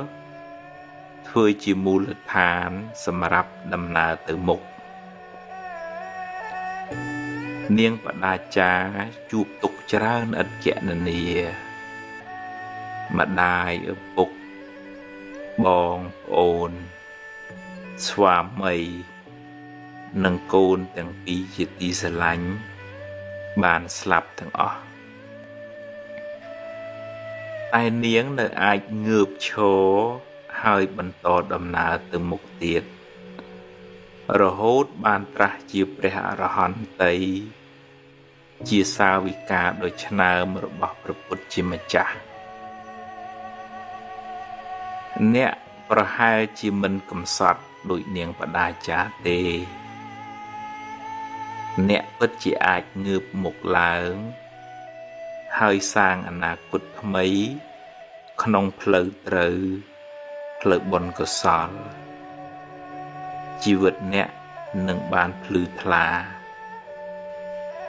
ធ្វើជាមូលដ្ឋានសម្រាប់ដំណើរទៅមុខនាងបដាចាជួបទុក្ខច្រើនឥតគណនាម្ដាយឪពុកបងប្អូនស្វាមីនិងកូនទាំងពីរជាទីស្រឡាញ់បានស្លាប់ទាំងអស់តែនាងនៅអាចងើបឈរហើយបន្តដំណើរទៅមុខទៀតរហូតបានត្រាស់ជាព្រះអរហន្តីជាសាវិកាដ៏ឆ្នើមរបស់ព្រះពុទ្ធជាម្ចាស់អ្នកប្រហែលជាមិនកំសត់ដូចនាងបដាចាទេអ្នកពិតជាអាចងើបមុខឡើងហើយសាងអនាគតថ្មីក្នុងផ្លូវត្រូវផ្លូវបុណ្យកុសលជីវិតអ្នកនឹងបានភ្លឺថ្លា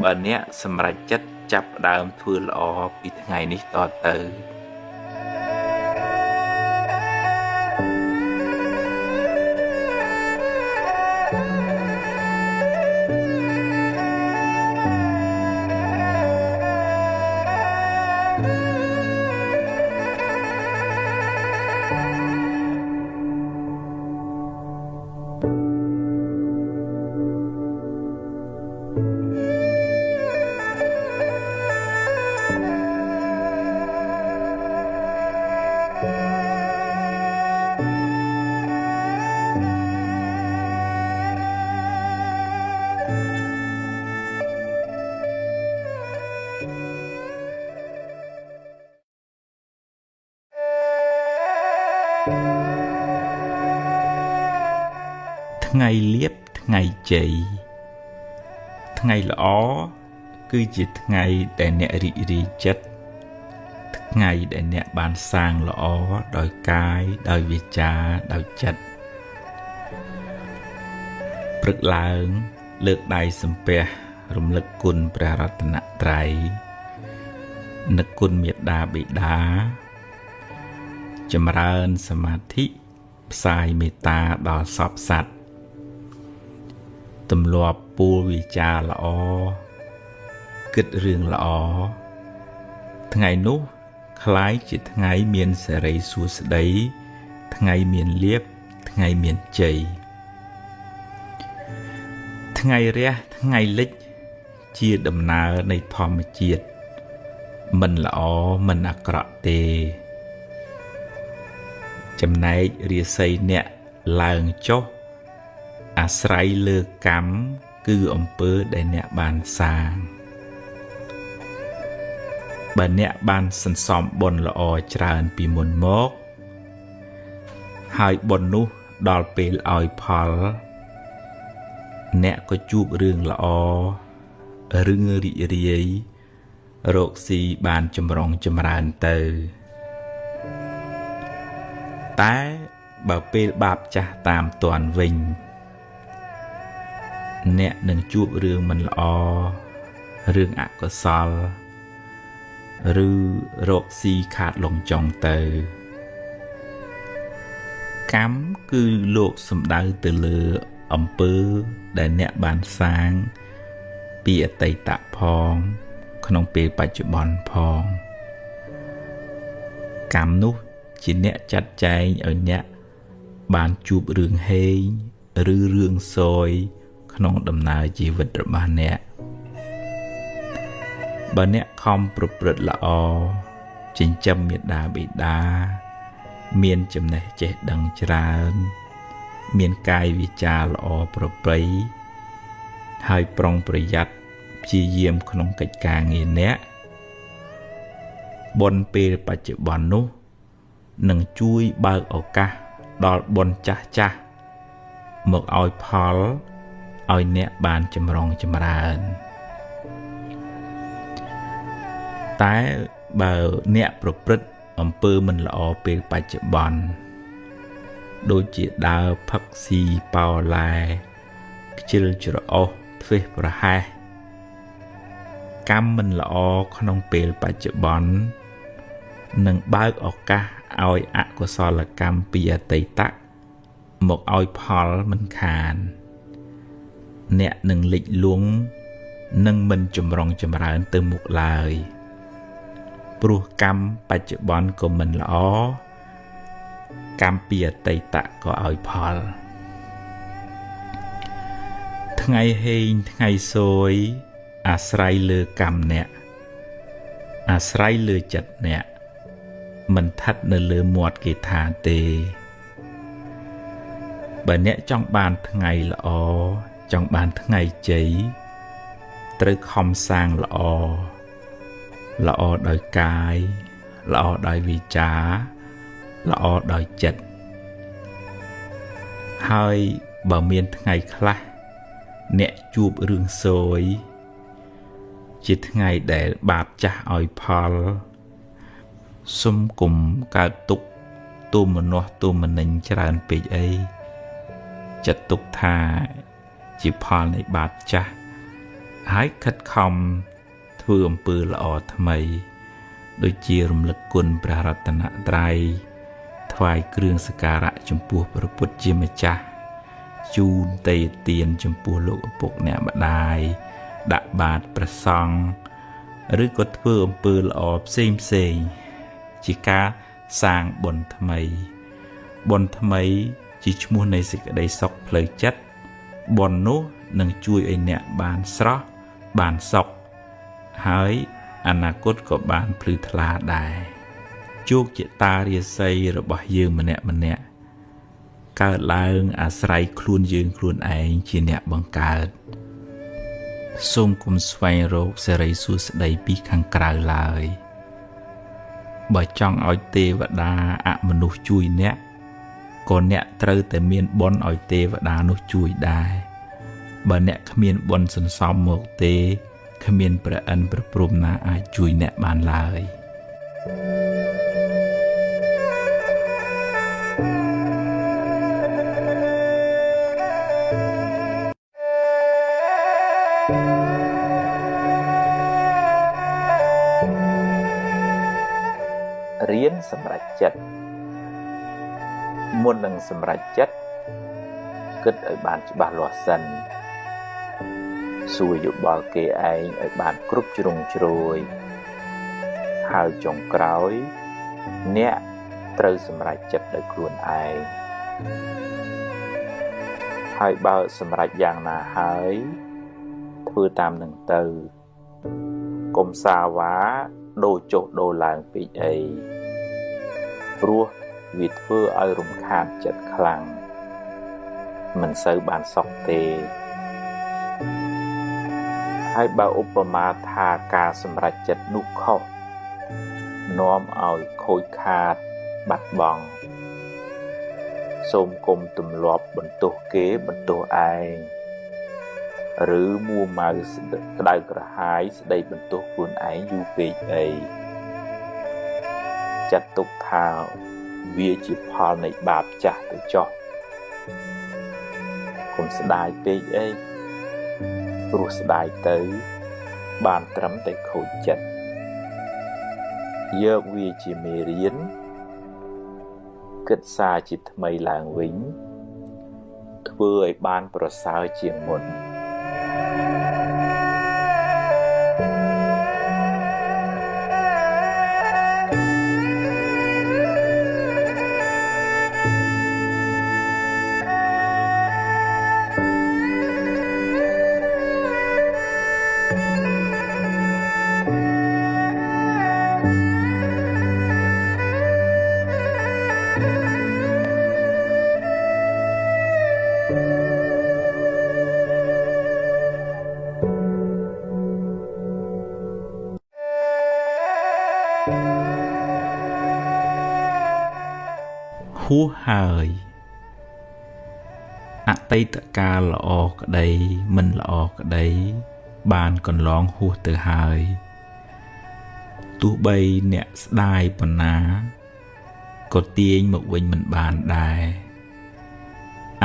បើអ្នកសម្រេចចិត្តចាប់ផ្ដើមធ្វើល្អពីថ្ងៃនេះតទៅថ្ងៃលៀបថ្ងៃជ័យថ្ងៃល្អគឺជាថ្ងៃដែលអ្នករីករាយចិត្តថ្ងៃដែលអ្នកបានសាងល្អដោយកាយដោយវាចាដោយចិត្តព្រឹកឡើងលើកដៃសំពះរំលឹកគុណព្រះរតនត្រ័យនឹកគុណមេត្តាបិតាចម្រើនសមាធិផ្សាយមេត្តាដល់សព្វសត្វទម្លាប់ពូលវិចារល្អគិតរឿងល្អថ្ងៃនោះក្លាយជាថ្ងៃមានសិរីសួស្តីថ្ងៃមានលាភថ្ងៃមានជ័យថ្ងៃរះថ្ងៃលិចជាដំណើរនៃធម្មជាតិមិនល្អមិនអាក្រក់ទេចំណែករាសីអ្នកឡើងចុះអាស្រ័យលើកម្មគឺអំពើដែលអ្នកបានសាងបើអ្នកបានសន្សំបុណ្យល្អច្រើនពីមុនមកហើយបុណ្យនោះដល់ពេលឲ្យផលអ្នកក៏ជួបរឿងល្អរឿងរីករាយរកស៊ីបានចម្រុងចម្រើនទៅតែ បើពេលបាបចាស់តាមទាន់វិញអ្នកនឹងជួបរឿងមិនល្អរឿងអកុសលឬរកស៊ីខាតលងចុងទៅកម្មគឺលោកសំដៅទៅលើអំពើដែលអ្នកបានសាងពីអតីតផងក្នុងពេលបច្ចុប្បន្នផងកម្មនោះជាអ្នកចាត់ចែងឲ្យអ្នកបានជួបរឿងហេងឬរឿងសយក្នុងដំណើរជីវិតរបស់អ្នកបើអ្នកខំប្រព្រឹត្តល្អចិញ្ចឹមមាតាបិតាមានចំណេះចេះដឹងច្រើនមានកាយវាចាល្អប្រពៃហើយប្រុងប្រយ័ត្នព្យាយាមក្នុងកិច្ចការងារអ្នកបុណ្យពេលបច្ចុប្បន្ននោះនឹងជួយបើកឱកាសដល់បុណ្យចាស់ចាស់មកឲ្យផលឲ្យអ្នកបានចម្រុងចម្រើនតែបើអ្នកប្រព្រឹត្តអំពើមិនល្អពេលបច្ចុប្បន្នដូចជាដើរផឹកស៊ីប៉ោឡែខ្ជិលច្រអូសធ្វេសប្រហែសកម្មមិនល្អក្នុងពេលបច្ចុប្បន្ននឹងបើកឱកាសឲ្យអកុសលកម្មពីអតីតមកឲ្យផលមិនខានអ្នកនឹងលិចលង់នឹងមិនចម្រុងចម្រើនទៅមុខឡើយព្រោះកម្មបច្ចុប្បន្នក៏មិនល្អកម្មពីអតីតក៏ឲ្យផលថ្ងៃហេងថ្ងៃសួយអាស្រ័យលើកម្មអ្នកអាស្រ័យលើចិត្តអ្នកមិនស្ថិតនៅលើមាត់គេថាទេបើអ្នកចង់បានថ្ងៃល្អចង់បានថ្ងៃជ័យត្រូវខំសាងល្អល្អដោយកាយល្អដោយវាចាល្អដោយចិត្តហើយបើមានថ្ងៃខ្លះអ្នកជួបរឿងសួយជាថ្ងៃដែលបាបចាស់ឲ្យផលសុំគុំកើតទុកទោមនស្សទោមនិញច្រើនពេកអីចាត់ទុកថាជាផលនៃបាបចាស់ហើយខិតខំធ្វើអំពើល្អថ្មីដូចជារំលឹកគុណព្រះរតនត្រ័យថ្វាយគ្រឿងសក្ការៈចំពោះព្រះពុទ្ធជាម្ចាស់ជូនទេទានចំពោះលោកឪពុកអ្នកម្ដាយដាក់បាតព្រះសង្ឃឬក៏ធ្វើអំពើល្អផ្សេងផ្សេងជាការសាងបុណ្យថ្មីបុណ្យថ្មីជាឈ្មោះនៃសេចក្តីសុខផ្លូវចិត្តបុណ្យនោះនឹងជួយឲ្យអ្នកបានស្រស់បានសុខហើយអនាគតក៏បានភ្លឺថ្លាដែរជោគជតារាសីរបស់យើងម្នាក់ម្នាក់កើតឡើងអាស្រ័យខ្លួនយើងខ្លួនឯងជាអ្នកបង្កើតសូមគុំស្វែងរកសិរីសួស្តីពីខាងក្រៅឡើយបើចង់ឲ្យទេវតាអមនុស្សជួយអ្នកក៏អ្នកត្រូវតែមានបុណ្យឲ្យទេវតានោះជួយដែរបើអ្នកគ្មានបុណ្យសន្សំមកទេគ្មានព្រះឥន្ទព្រះព្រហ្មណាអាចជួយអ្នកបានឡើយ រៀនសម្រេចចិត្តមុននឹងសម្រេចចិត្តគិតឲ្យបានច្បាស់លាស់សិនសួរយោបល់គេឯងឲ្យបានគ្រប់ជ្រុងជ្រោយហើយចុងក្រោយអ្នកត្រូវសម្រេចចិត្តដោយខ្លួនឯងហើយបើសម្រេចយ៉ាងណាហើយធ្វើតាមនឹងទៅកុំសាវ៉ាដូរចុះដូរឡើងពេកអីព្រោះវាធ្វើឲ្យរំខានចិត្តខ្លាំងមិនសូវបានសុខទេហើយបើឧបមាថាការសម្រេចចិត្តនោះខុសនាំឲ្យខូចខាតបាត់បង់សូមគុំទម្លាប់បន្ទោសគេបន្ទោសឯងឬមួម៉ៅក្តៅក្រហាយស្ដីបន្ទោសខ្លួនឯងយូរពេកអីចាត់ទុកថា វាជាផលនៃបាបចាស់ទៅចុះកុំស្ដាយពេកអីព្រោះស្ដាយទៅបានត្រឹមតែខូចចិត្តយកវាជាមេរៀនគិតសារជាថ្មីឡើងវិញធ្វើឲ្យបានប្រសើរជាងមុនហួសហើយអតីតកាលល្អក្តីមិនល្អក្តីបានកន្លងហួសទៅហើយទោះបីអ្នកស្ដាយប៉ុណ្ណាក៏ទាញមកវិញមិនបានដែរ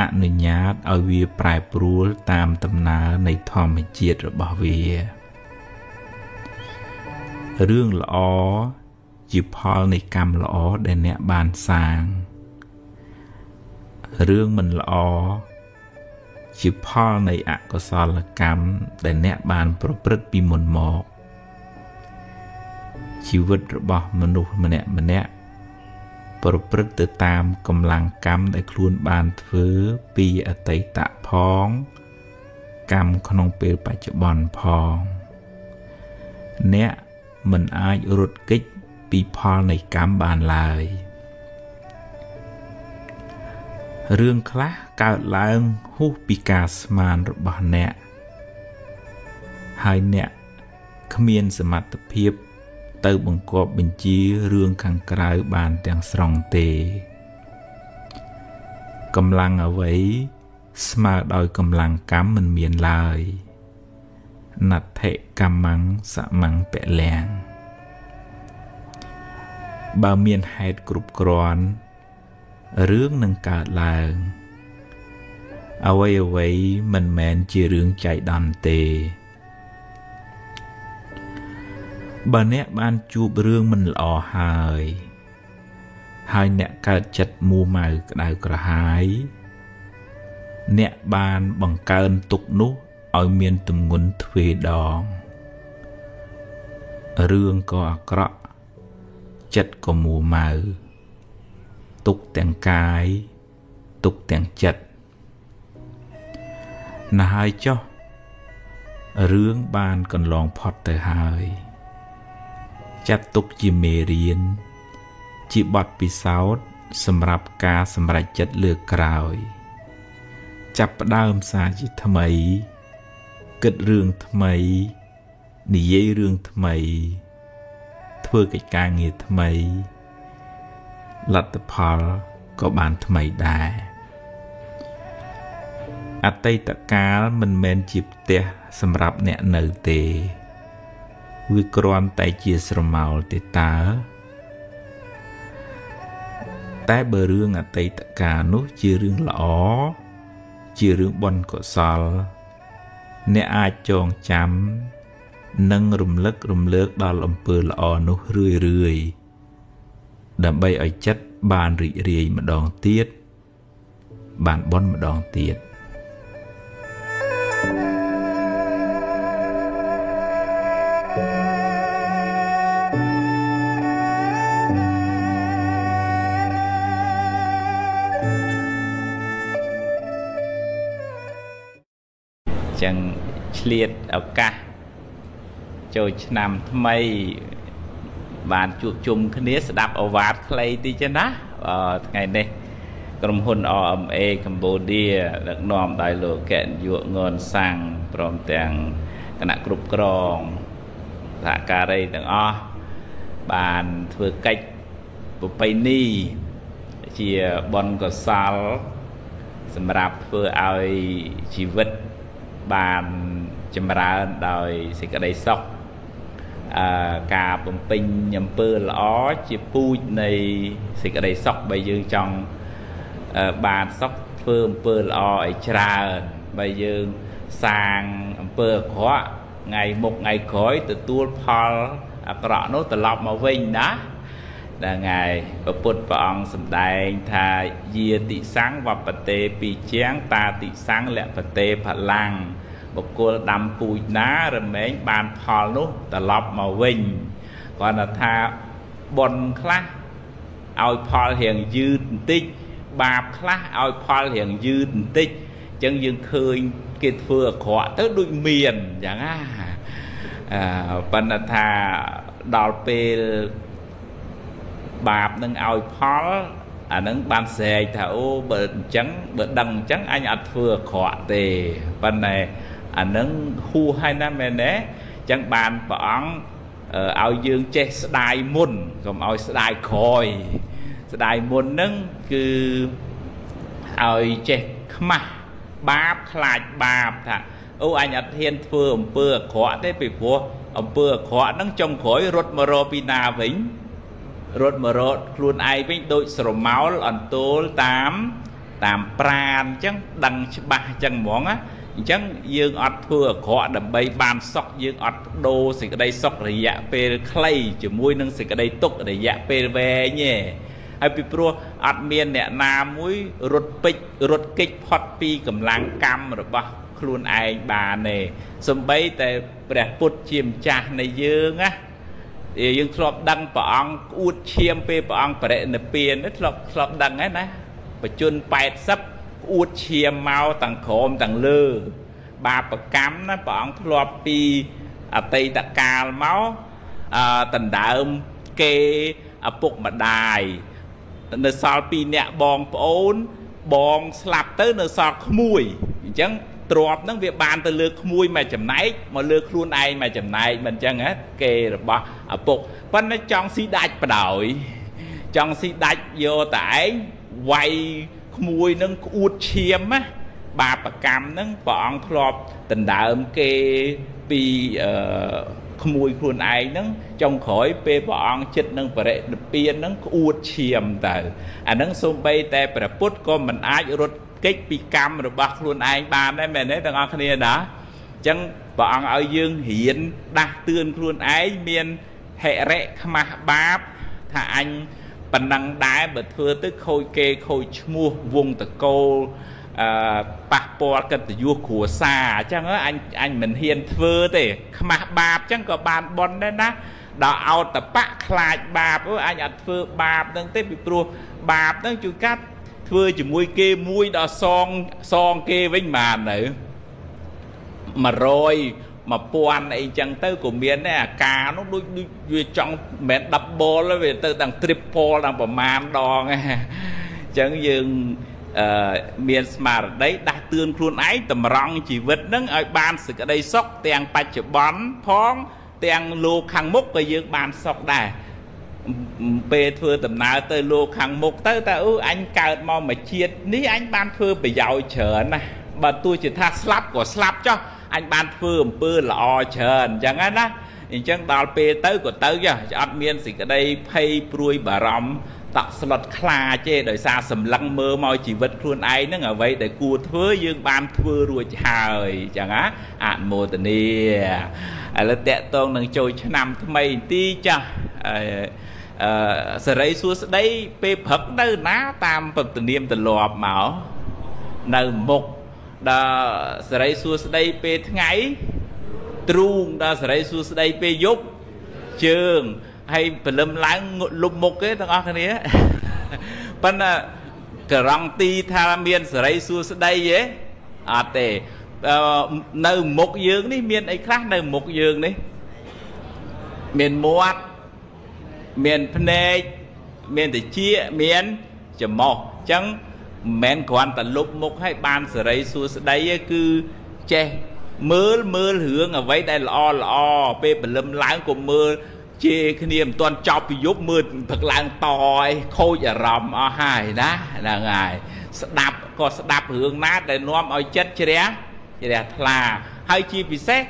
អនុញ្ញាតឲ្យវាប្រែប្រួលតាមដំណើរនៃធម្មជាតិរបស់វារឿងល្អជាផលនៃកម្មល្អដែលអ្នកបានសាងរឿងមិនល្អជាផលនៃអកុសលកម្មដែលអ្នកបានប្រព្រឹត្តពីមុនមកជីវិតរបស់មនុស្សម្នាក់ម្នាក់ប្រព្រឹត្តទៅតាមកម្លាំងកម្មដែលខ្លួនបានធ្វើពីអតីតផងកម្មក្នុងពេលបច្ចុប្បន្នផងអ្នកមិនអាចរត់គេចពីផលនៃកម្មបានឡើយរឿងខ្លះកើតឡើងហួសពីការស្មានរបស់អ្នកហើយអ្នកគ្មានសមត្ថភាពទៅបង្គាប់បញ្ជារឿងខាងក្រៅបានទាំងស្រុងទេកម្លាំងអ្វីស្មើដោយកម្លាំងកម្មមិនមានឡើយណដ្ឋិកម្មੰសមੰពលំបើមានហេតុគ្រប់គ្រាន់រឿងនឹងកើតឡើងអ្វីអ្វីមិនមែនជារឿងចៃដន្យទេបើអ្នកបានជួបរឿងមិនល្អហើយហើយអ្នកកើតចិត្តមួម៉ៅក្តៅក្រហាយអ្នកបានបង្កើនទុក្ខនោះឲ្យមានទម្ងន់ទ្វេដងរឿងក៏អាក្រក់ចិត្តក៏មួម៉ៅទុកទាំងកាយទុកទាំងចិត្តណាស់ហើយចុះរឿងបានកន្លងផុតទៅហើយចាត់ទុកជាមេរៀនជាបទពិសោធន៍សម្រាប់ការសម្រេចចិត្តលើកក្រោយចាប់ផ្ដើមសារជាថ្មីគិតរឿងថ្មីនិយាយរឿងថ្មីធ្វើកិច្ចការងារថ្មីលទ្ធផលក៏បានថ្មីដែរអតីតកាលមិនមែនជាផ្ទះសម្រាប់អ្នកនៅទេវាគ្រាន់តែជាស្រមោលទេតើតែបើរឿងអតីតកាលនោះជារឿងល្អជារឿងបុណ្យកុសលអ្នកអាចចងចាំនិងរំលឹករំលើកដល់អំពើល្អនោះរឿយរឿយដើម្បីឲ្យចិត្តបានរីករាយម្ដងទៀតបានបុណ្យម្ដងទៀតចឹងឆ្លៀតឱកាសចូលឆ្នាំថ្មីបានជួបជុំគ្នាស្ដាប់ឱវាទខ្លីតិចណាថ្ងៃនេះក្រុមហ៊ុន RMA Cambodia ដឹកនាំដោយលោកកែនយុងនសាំងព្រមទាំងគណៈគ្រប់គ្រងសហការីទាំងអស់បានធ្វើកិច្ចប្រពៃណីជាបុណ្យកុសលសម្រាប់ធ្វើឲ្យជីវិតបានចម្រើនដោយសេចក្តីសុខ ការបំពេញអំពើល្អជាពូជនៃសេចក្តីសុខបើយើងចង់បានសុខធ្វើអំពើល្អឲ្យច្រើនបើយើងសាងអំពើអាក្រក់ថ្ងៃមុខថ្ងៃក្រោយទទួលផលអាក្រក់នោះត្រឡប់មកវិញណាហ្នឹងហើយព្រះពុទ្ធព្រះអង្គសម្ដែងថាយាតិសੰវបតេពីជាងតាតិសੰលបតេផលាំងបុគ្គលដាំពូជណារមែងបានផលនោះត្រឡប់មកវិញគ្រាន់តែថាបុណ្យខ្លះឲ្យផលរៀងយឺតបន្តិចបាបខ្លះឲ្យផលរៀងយឺតបន្តិចអញ្ចឹងយើងឃើញគេធ្វើអាក្រក់ទៅដូចមានអញ្ចឹងណាប៉ុន្តែថាដល់ពេលបាបនឹងឲ្យផលអានឹងបានស្រែកថាអូបើអញ្ចឹងបើដឹងអញ្ចឹងអញអត់ធ្វើអាក្រក់ទេប៉ុន្តែអានឹងហួសហើយណាមែនទេអញ្ចឹងបានព្រះអង្គឲ្យយើងចេះស្ដាយមុនកុំឲ្យស្ដាយក្រោយស្ដាយមុនហ្នឹងគឺឲ្យចេះខ្មាស់បាបខ្លាចបាបថាអូអញអត់ហ៊ានធ្វើអំពើអាក្រក់ទេពីព្រោះអំពើអាក្រក់ហ្នឹងចុងក្រោយរត់មករកពីណាវិញរត់មករកខ្លួនឯងវិញដូចស្រមោលអន្ទោលតាមប្រានអញ្ចឹងដឹងច្បាស់អញ្ចឹងហ្មងណាអញ្ចឹងយើងអត់ធ្វើអាក្រក់ដើម្បីបានសុខយើងអត់បដូរសេចក្តីសុខរយៈពេលខ្លីជាមួយនឹងសេចក្តីទុក្ខរយៈពេលវែងទេហើយពីព្រោះអត់មានអ្នកណាមួយរត់ពេចរត់គេចផុតពីកម្លាំងកម្មរបស់ខ្លួនឯងបានទេសំបីតែព្រះពុទ្ធជាម្ចាស់នៃយើងណាយើងធ្លាប់ដឹងព្រះអង្គក្អួតឈាមពេលព្រះអង្គបរិនិព្វានធ្លាប់ដឹងហើយណាបជន80ក្អួតឈាមមកទាំងក្រោមទាំងលើបាបកម្មណាព្រះអង្គធ្លាប់ពីអតីតកាលមកដណ្ដើមគេឪពុកម្ដាយនៅសល់2នាក់បងប្អូនបងស្លាប់ទៅនៅសល់ក្មួយអញ្ចឹងទ្របហ្នឹងវាបានទៅលើក្មួយមួយចំណែកមកលើខ្លួនឯងមួយចំណែកមិនអញ្ចឹងហ៎គេរបស់ឪពុកប៉ុន្តែចង់ស៊ីដាច់បដ ாய் ចង់ស៊ីដាច់យកតែឯងវាយក្មួយនឹងក្អួតឈាមណាបាបកម្មហ្នឹងព្រះអង្គធ្លាប់ដណ្ដើមគេពីក្មួយខ្លួនឯងហ្នឹងចុងក្រោយពេលព្រះអង្គចិត្តនឹងបរិនិព្វានហ្នឹងក្អួតឈាមទៅអាហ្នឹងសូម្បីតែព្រះពុទ្ធក៏មិនអាចរត់គេចពីកម្មរបស់ខ្លួនឯងបានដែរមែនទេទាំងអស់គ្នាណាអញ្ចឹងព្រះអង្គឲ្យយើងរៀនដាស់តឿនខ្លួនឯងមានហិរិខ្មាស់បាបថាអញប៉ុណ្ណឹងដែរបើធ្វើទៅខូចគេខូចឈ្មោះវងតកូលប៉ះពាល់កិត្តិយសគ្រួសារអញ្ចឹងអញមិនហ៊ានធ្វើទេខ្មាស់បាបអញ្ចឹងក៏បានបុណ្យដែរណាដល់អោតបៈខ្លាចបាបអញអត់ធ្វើបាបហ្នឹងទេពីព្រោះបាបហ្នឹងជួនកាត់ធ្វើជាមួយគេមួយដល់សងគេវិញបានទៅ100 1000អីចឹងទៅក៏មានដែរអាការនោះដូចវាចង់មិនមែន double វាទៅដល់ triple ដល់ប្រមាណដងអញ្ចឹងយើងមានស្មារតីដាស់តឿនខ្លួនឯងតម្រង់ជីវិតនឹងឲ្យបានសេចក្តីសុខទាំងបច្ចុប្បន្នផងទាំងលោកខាងមុខក៏យើងបានសុខដែរពេលធ្វើដំណើរទៅលោកខាងមុខទៅតើអញកើតមកមួយជាតិនេះអញបានធ្វើប្រយោជន៍ច្រើនណាស់បើទោះជាថាស្លាប់ក៏ស្លាប់ចុះអញបានធ្វើអំពើល្អច្រើនអញ្ចឹងណាអញ្ចឹងដល់ពេលទៅក៏ទៅចុះអត់មានសេចក្តីភ័យព្រួយបារម្ភតក់ស្លុតខ្លាចទេដោយសារសម្លឹងមើលមកជីវិតខ្លួនឯងហ្នឹងអ្វីដែលគួរធ្វើយើងបានធ្វើរួចហើយអញ្ចឹងណាអនុមោទនាឥឡូវតកតងនឹងចូលឆ្នាំថ្មីទីចាស់សេរីសួស្តីពេលព្រឹកនៅណាតាមពធនាមទលាប់មកនៅមុខដល់សេរីសួស្តីពេលថ្ងៃទ្រូងដល់សេរីសួស្តីពេលយប់ជើងហើយព្រលឹមឡើងលុបមុខទេទាំងអស់គ្នាប៉ុន្តែការ៉ង់ទីថាមានសេរីសួស្តីទេអត់ទេនៅមុខយើងនេះមានអីខ្លះនៅមុខយើងនេះមានមាត់មានភ្នែកមានត្រចៀកមានច្រមុះអញ្ចឹងមិនមែនគ្រាន់តែលុបមុខឲ្យបានសេរីសួស្តីទេគឺចេះមើលរឿងអ្វីដែលល្អល្អពេលព្រលឹមឡើងក៏មើលជេរគ្នាមិនទាន់ចប់ពីយប់មើលព្រឹកឡើងតឲ្យខូចអារម្មណ៍អស់ហើយណាហ្នឹងហើយស្ដាប់ក៏ស្ដាប់រឿងណាដែលនាំឲ្យចិត្តជ្រះថ្លាហើយជាពិសេស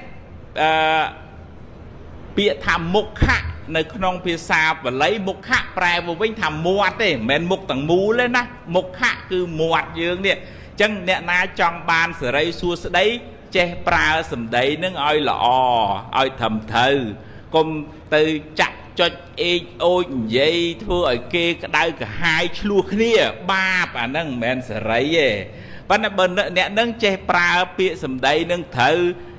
ពាក្យថាមុខៈនៅក្នុងភាសាបាលីមុខៈប្រែមកវិញថាមាត់ទេមិនមែនមុខទាំងមូលទេណាមុខៈគឺមាត់យើងនេះអញ្ចឹងអ្នកណាចង់បានសេរីសួស្តីចេះប្រើសម្ដីនឹងឲ្យល្អឲ្យត្រឹមត្រូវកុំទៅចាក់ចុចអេកអូចនិយាយធ្វើឲ្យគេក្តៅក្រហាយឆ្លោះគ្នាបាបអាហ្នឹងមិនមែនសេរីទេប៉ុន្តែបើអ្នកនឹងចេះប្រើពាក្យសម្ដីនឹងត្រូវ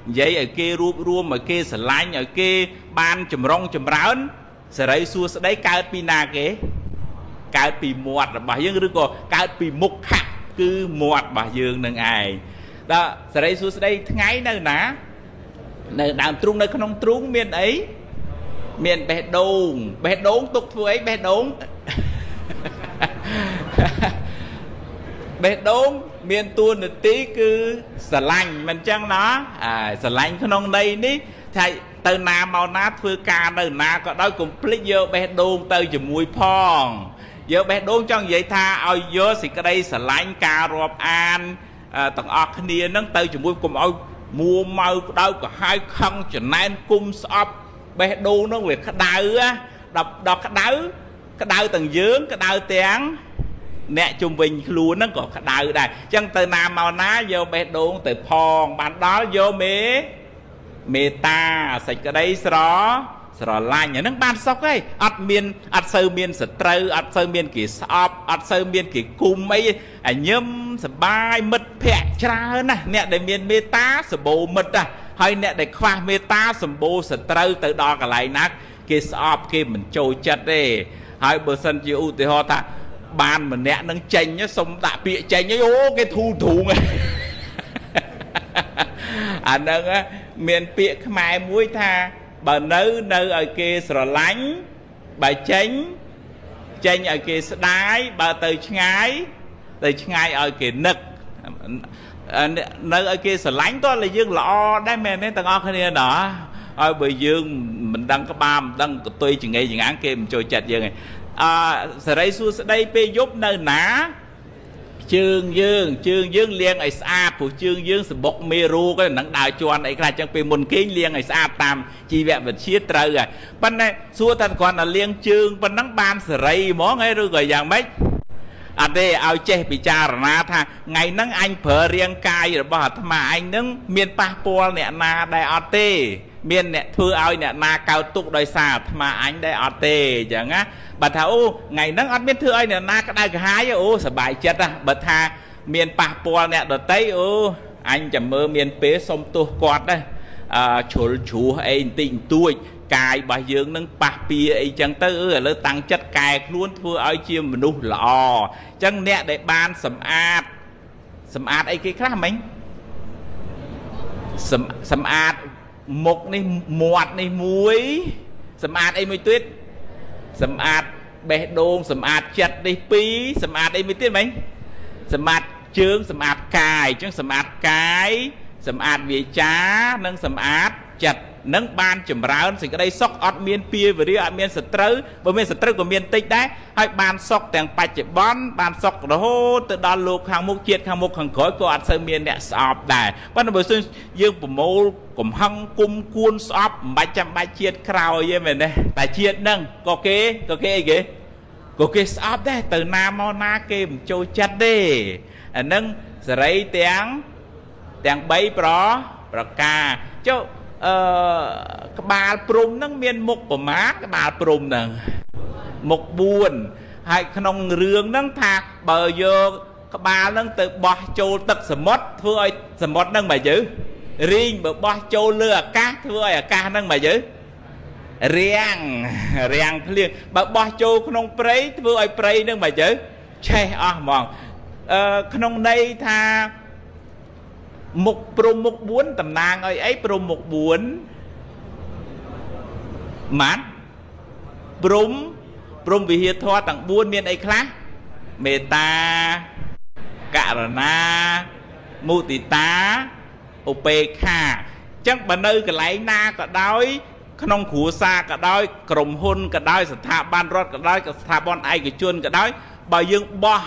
និយាយឲ្យគេរួបរួមឲ្យគេស្រឡាញ់ឲ្យគេបានចម្រុងចម្រើនសេរីសួស្តីកើតពីណាគេកើតពីមាត់របស់យើងឬក៏កើតពីមុខៈគឺមាត់របស់យើងនឹងឯងដល់សេរីសួស្តីថ្ងៃនៅណានៅដើមទ្រូងនៅក្នុងទ្រូងមានអីមានបេះដូងបេះដូងទុកធ្វើអីបេះដូងបេះដូងមានតួនាទីគឺស្រឡាញ់មិនចឹងណាអាស្រឡាញ់ក្នុងន័យនេះថាទៅណាមកណាធ្វើការនៅណាក៏ដោយកុំភ្លេចយកបេះដូងទៅជាមួយផងយកបេះដូងចង់និយាយថាឲ្យយកសេចក្តីស្រឡាញ់ការរាប់អានទាំងអស់គ្នានឹងទៅជាមួយកុំឲ្យមួម៉ៅក្តៅក្រហាយខឹងចំណែនគុំស្អប់បេះដូងនឹងវាក្តៅដល់ក្តៅក្តៅទាំងយើងក្តៅទាំងអ្នកជំវិញខ្លួនហ្នឹងក៏ក្តៅដែរអញ្ចឹងទៅណាមកណាយកបេះដូងទៅផងបានដល់យកមេត្តាសេចក្តីស្រឡាញ់អាហ្នឹងបានសុខហើយអត់មានអត់សូវមានសត្រូវអត់សូវមានគេស្អប់អត់សូវមានគេគុំអីអាញឹមសបាយមិត្តភ័ក្តិច្រើនណាស់អ្នកដែលមានមេត្តាសម្បូរមិត្តណាហើយអ្នកដែលខ្វះមេត្តាសម្បូរសត្រូវទៅដល់កន្លែងណាគេស្អប់គេមិនចូលចិត្តទេហើយបើសិនជាឧទាហរណ៍ថាបានម្នាក់នឹងចេញសុំដាក់ពាក្យចេញអូគេធូរធូងអាហ្នឹងមានពាក្យខ្មែរមួយថាបើនៅឲ្យគេស្រឡាញ់បើចេញចេញឲ្យគេស្ដាយបើទៅឆ្ងាយទៅឆ្ងាយឲ្យគេនឹកនៅឲ្យគេស្រឡាញ់តើយើងល្អដែរមែនទេទាំងអស់គ្នាណោះហើយបើយើងមិនដឹងក្បាលមិនដឹងកតុយចង្អេចង្អាងគេមិនចូលចិត្តយើងឯងអសេរីសួស្តីពេលយប់នៅណាជើងយើងជើងយើងលាងឲ្យស្អាតព្រោះជើងយើងសម្បុកមេរោគហ្នឹងដើរជន់អីខ្លះចឹងពេលមុនគេងលាងឲ្យស្អាតតាមជីវវិទ្យាត្រូវហើយប៉ុន្តែសួរតែគ្រាន់តែលាងជើងប៉ុណ្ណឹងបានសេរីហ្មងឯឬក៏យ៉ាងម៉េចអត់ទេឲ្យចេះពិចារណាថាថ្ងៃហ្នឹងអញប្រើរាងកាយរបស់អាត្មាអញហ្នឹងមានប៉ះពាល់អ្នកណាដែរអត់ទេមានអ្នកធ្វើឲ្យអ្នកណាកោតទុកដោយសារអាត្មាអញដែរអត់ទេអញ្ចឹងណាបើថាអូថ្ងៃហ្នឹងអត់មានធ្វើឲ្យអ្នកណាក្តៅក្រហាយអូសប្បាយចិត្តណាបើថាមានប៉ះពាល់អ្នកដតីអូអញចាំមើលមានពេលសុំទោសគាត់ដែរអឺជ្រុលជ្រោះអីបន្តិចបន្តួចកាយរបស់យើងនឹងប៉ះពៀអីចឹងទៅឥឡូវតាំងចិត្តកែខ្លួនធ្វើឲ្យជាមនុស្សល្អអញ្ចឹងអ្នកដែលបានសម្អាតសម្អាតអីគេខ្លះមិញសម្អាតមុខនេះមាត់នេះមួយសម្អាតអីមួយទៀតសម្អាតបេះដូងសម្អាតចិត្តនេះពីរសម្អាតអីមួយទៀតមិញសម្អាតជើងសម្អាតកាយអញ្ចឹងសម្អាតកាយសម្អាតវាចានិងសម្អាតចិត្តនឹងបានចម្រើនសេចក្តីសុខអត់មានពៀវរាអត់មានសត្រូវបើមានសត្រូវក៏មានតិចដែរហើយបានសុខទាំងបច្ចុប្បន្នបានសុខរហូតទៅដល់លោកខាងមុខជាតិខាងមុខខាងក្រោយក៏អត់សូវមានអ្នកស្អប់ដែរប៉ុន្តែបើសិនយើងប្រមូលកំហឹងគុំគួនស្អប់មិនបាច់ចាំបាច់ជាតិក្រោយទេមែនទេតែជាតិហ្នឹងក៏គេអីគេក៏គេស្អប់ដែរទៅណាមកណាគេមិនចូលចិត្តទេអាហ្នឹងសេរីទាំង3ប្រការចុះក្បាលព្រំហ្នឹងមានមុខប្រមាណក្បាលព្រំហ្នឹងមុខ4ហើយក្នុងរឿងហ្នឹងថាបើយកក្បាលហ្នឹងទៅបោះចូលទឹកសមុទ្រធ្វើឲ្យសមុទ្រហ្នឹងមកយើរីងបើបោះចូលលើអាកាសធ្វើឲ្យអាកាសហ្នឹងមកយើរាំងភ្លៀងបើបោះចូលក្នុងព្រៃធ្វើឲ្យព្រៃហ្នឹងមកយើឆេះអស់ហ្មងក្នុងន័យថាមុខព្រំមុខ4តំណាងឲ្យអីព្រំមុខ4ម៉ាត់ព្រំវិហារធម៌ទាំង4មានអីខ្លះមេត្តាករុណាមុទិតាឧបេក្ខាអញ្ចឹងបើនៅកន្លែងណាក៏ដោយក្នុងគ្រួសារក៏ដោយក្រុមហ៊ុនក៏ដោយស្ថាប័នរដ្ឋក៏ដោយស្ថាប័នឯកជនក៏ដោយបើយើងបោះ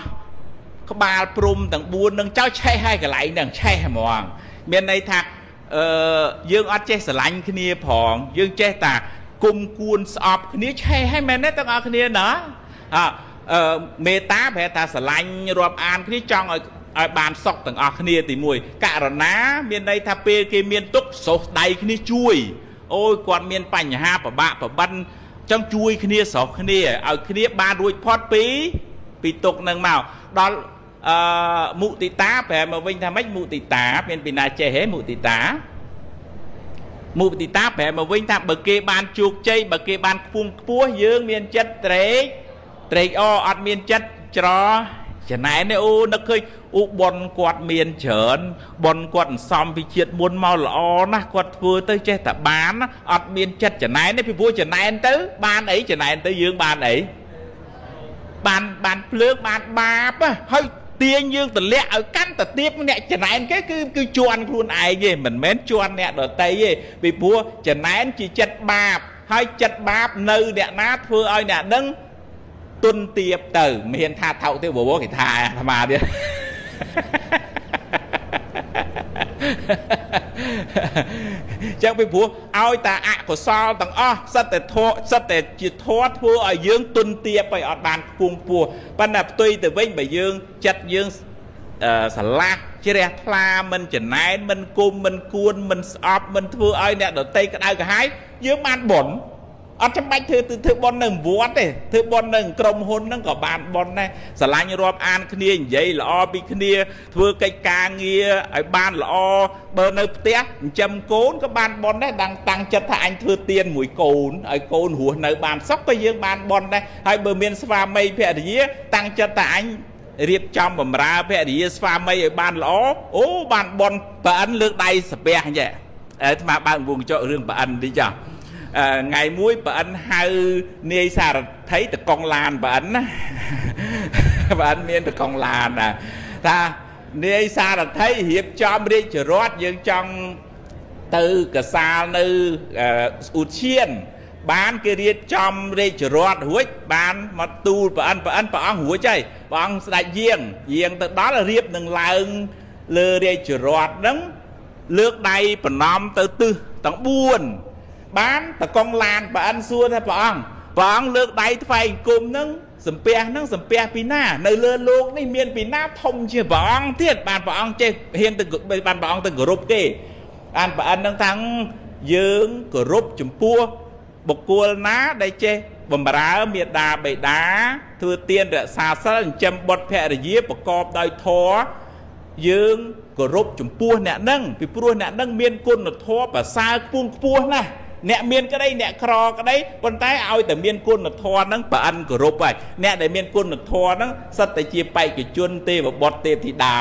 ក្បាលព្រំទាំង4នឹងចោលឆេះហើយកន្លែងហ្នឹងឆេះហ្មងមានន័យថាយើងអត់ចេះស្រឡាញ់គ្នាផងយើងចេះតា គុំគួនស្អប់គ្នាឆេះហើយមែនទេទាំងអស់គ្នាណាអមេត្តាប្រែថាស្រឡាញ់រាប់អានគ្នាចង់ឲ្យបានសុខទាំងអស់គ្នាទី1ករណាមានន័យថាពេលគេមានទុក្ខសោះដៃគ្នាជួយអូយគាត់មានបញ្ហាប្របាក់ប្របិនចង់ជួយគ្នាស្រោះគ្នាឲ្យគ្នាបានរួចផុតពីទុក្ខនឹងមកដល់មុទិតាប្រែមកវិញថាម៉េចមុទិតាមានពីណាចេះហេមុទិតាមុទិតាប្រែមកវិញថាបើគេបានជោគជ័យបើគេបានខ្ពង់ខ្ពស់យើងមានចិត្តត្រេកអរអត់មានចិត្តច្រចំណែននេះអូនឹកឃើញអូប៉ុនគាត់មានច្រើនប៉ុនគាត់អន្សំពីជាតិមុនមកល្អណាស់គាត់ធ្វើទៅចេះតែបានអត់មានចិត្តចំណែនទេពីព្រោះចំណែនទៅបានអីចំណែនទៅយើងបានអីបានភ្លើងបានបាបហើយទាញយើងទលាក់ឲ្យកាន់តែទៀបអ្នកចំណែនគេគឺជន់ខ្លួនឯងទេមិនមែនជន់អ្នកដតីទេពីព្រោះចំណែនជាចិត្តបាបហើយចិត្តបាបនៅអ្នកណាធ្វើឲ្យអ្នកនឹងទុនទៀបទៅមានថាថោកទេបវរគេថាអាត្មាទៀតចឹងពីព្រោះឲ្យតាអកុសលទាំងអស់សិតតែធម៌សិតតែជាធម៌ធ្វើឲ្យយើងទុនទៀបឲ្យអត់បានខ្ពង់ខ្ពស់ប៉ុន្តែផ្ទុយទៅវិញបើយើងចិត្តយើងស្រឡះជ្រះថ្លាមិនចំណែនមិនគុំមិនគួនមិនស្អប់មិនធ្វើឲ្យអ្នកដទៃក្តៅក្រហាយយើងបានបុណ្យអត់ចាំបាច់ធ្វើបុណ្យនៅវត្តទេធ្វើបុណ្យនៅក្រុមហ៊ុនហ្នឹងក៏បានបុណ្យដែរស្រឡាញ់រាប់អានគ្នានិយាយល្អពីគ្នាធ្វើកិច្ចការងារឲ្យបានល្អបើនៅផ្ទះចិញ្ចឹមកូនក៏បានបុណ្យដែរតាំងចិត្តថាអញធ្វើទានមួយកូនឲ្យកូនរស់នៅបានសុខក៏យើងបានបុណ្យដែរហើយបើមានស្វាមីភរិយាតាំងចិត្តថាអញរៀបចំបំរើភរិយាស្វាមីឲ្យបានល្អអូបានបុណ្យប្រអិនលើកដៃសាពះអញ្ចឹងអាត្មាបើកវងចករឿងប្រអិនតិចចាថ្ងៃមួយប្រអិនហៅនាយសារថីតកងឡានប្រអិនណាប្រអិនមានតកងឡានណាថានាយសារថីរៀបចំរាជរដ្ឋយើងចង់ទៅកសាលនៅឧទ្យានបានគេរៀបចំរាជរដ្ឋរួចបានមកទូលប្រអិនព្រះអង្គរួចហើយព្រះអង្គស្ដេចយាងទៅដល់រៀបនឹងឡើងលើរាជរដ្ឋហ្នឹងលើកដៃប្រណម្យទៅទិសទាំង4បានតកងឡានប្រអិនសួរថាព្រះអង្គលើកដៃថ្វាយអង្គមហ្នឹងសំពះហ្នឹងសំពះពីណានៅលើលោកនេះមានពីណាធំជាព្រះអង្គទៀតបានព្រះអង្គចេះហ៊ានទៅបានព្រះអង្គទៅគោរពគេបានប្រអិនហ្នឹងថាយើងគោរពចំពោះបុគ្គលណាដែលចេះបំរើមេដាបេដាធ្វើទានរក្សាសិលចិញ្ចឹមបុត្រភរិយាប្រកបដោយធម៌យើងគោរពចំពោះអ្នកហ្នឹងពីព្រោះអ្នកហ្នឹងមានគុណធម៌ប្រសើរខ្ពង់ខ្ពស់ណាស់អ្នកមានក្តីអ្នកក្រក្តីប៉ុន្តែឲ្យតែមានគុណធម៌ហ្នឹងប្រអិនគោរពហើយអ្នកដែលមានគុណធម៌ហ្នឹងសិតតែជាបេក្ខជនទេវបុត្រទេពធីតា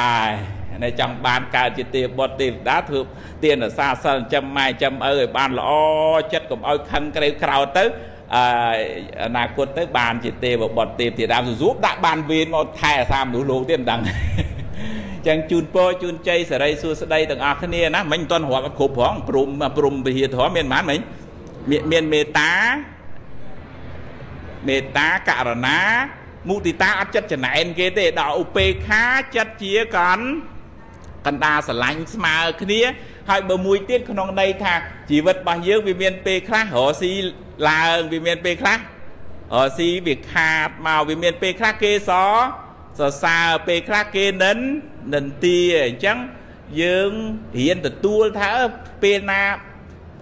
នេះចង់បានកើតជាទេវបុត្រទេវធីតាធ្វើទានរក្សាសិលចិញ្ចឹមម៉ែចិញ្ចឹមឪឲ្យបានល្អចិត្តកុំឲ្យខឹងក្រេវក្រោធទៅអនាគតទៅបានជាទេវបុត្រទេពធីតាសួរដាក់បានវេនមកថែអាសាមនុស្សលោកទៀតមិនដឹងចឹងជូនពរជូនជ័យសេរីសួស្តីទាំងអស់គ្នាណាមិញមិនទាន់រាប់គ្រប់ផងព្រំវិហារធម៌មានប៉ុន្មានមិញមានមេត្តាករណាមុទិតាអត់ចិត្តចំណែនគេទេដល់ឧបេក្ខាចិត្តជាកណ្ដាលស្រឡាញ់ស្មើគ្នាហើយបើមួយទៀតក្នុងន័យថាជីវិតរបស់យើងវាមានពេលខ្លះរកស៊ីឡើងវាមានពេលខ្លះរកស៊ីវាខាតមកវាមានពេលខ្លះគេសរសើរពេលខ្លះគេនិន្ទាអញ្ចឹងយើងរៀនទទួលថាពេលណារ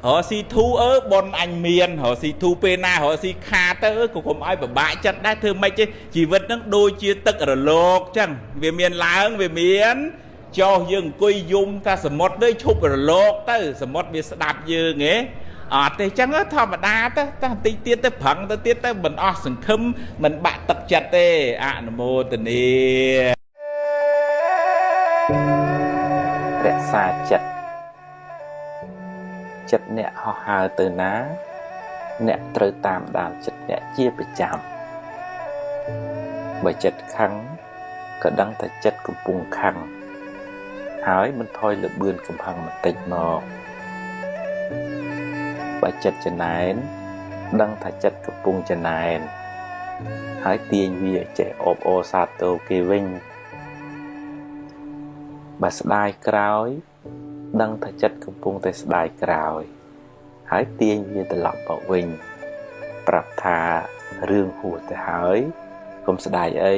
កស៊ីធូប៉ុនអញមានរកស៊ីធូពេលណារកស៊ីខាតទៅក៏កុំឲ្យពិបាកចិត្តដែរធ្វើម៉េចទេជីវិតហ្នឹងដូចជាទឹករលកអញ្ចឹងវាមានឡើងវាមានចុះយើងអង្គុយយំថាសមុទ្រទៅឈប់រលកទៅសមុទ្រវាស្ដាប់យើងហ៎អត់ទេចឹងធម្មតាទៅតែបន្តិចទៀតទៅប្រឹងទៅទៀតទៅមិនអស់សង្ឃឹមមិនបាក់ទឹកចិត្តទេអនុមោទនារក្សាចិត្តចិត្តអ្នកហោះហើរទៅណាអ្នកត្រូវតាមដានចិត្តអ្នកជាប្រចាំបើចិត្តខឹងក៏ដឹងថាចិត្តកំពុងខឹងហើយមិនថយល្បឿនកំហឹងបន្តិចមកបើចិត្តចំណែនដឹងថាចិត្តកំពុងចំណែនហើយទាញវាឲ្យចេះអបអរសាទរគេវិញបើស្ដាយក្រោយដឹងថាចិត្តកំពុងតែស្ដាយក្រោយ ហើយទាញវាត្រឡប់មកវិញប្រាប់ថារឿងហួសទៅហើយកុំស្ដាយអី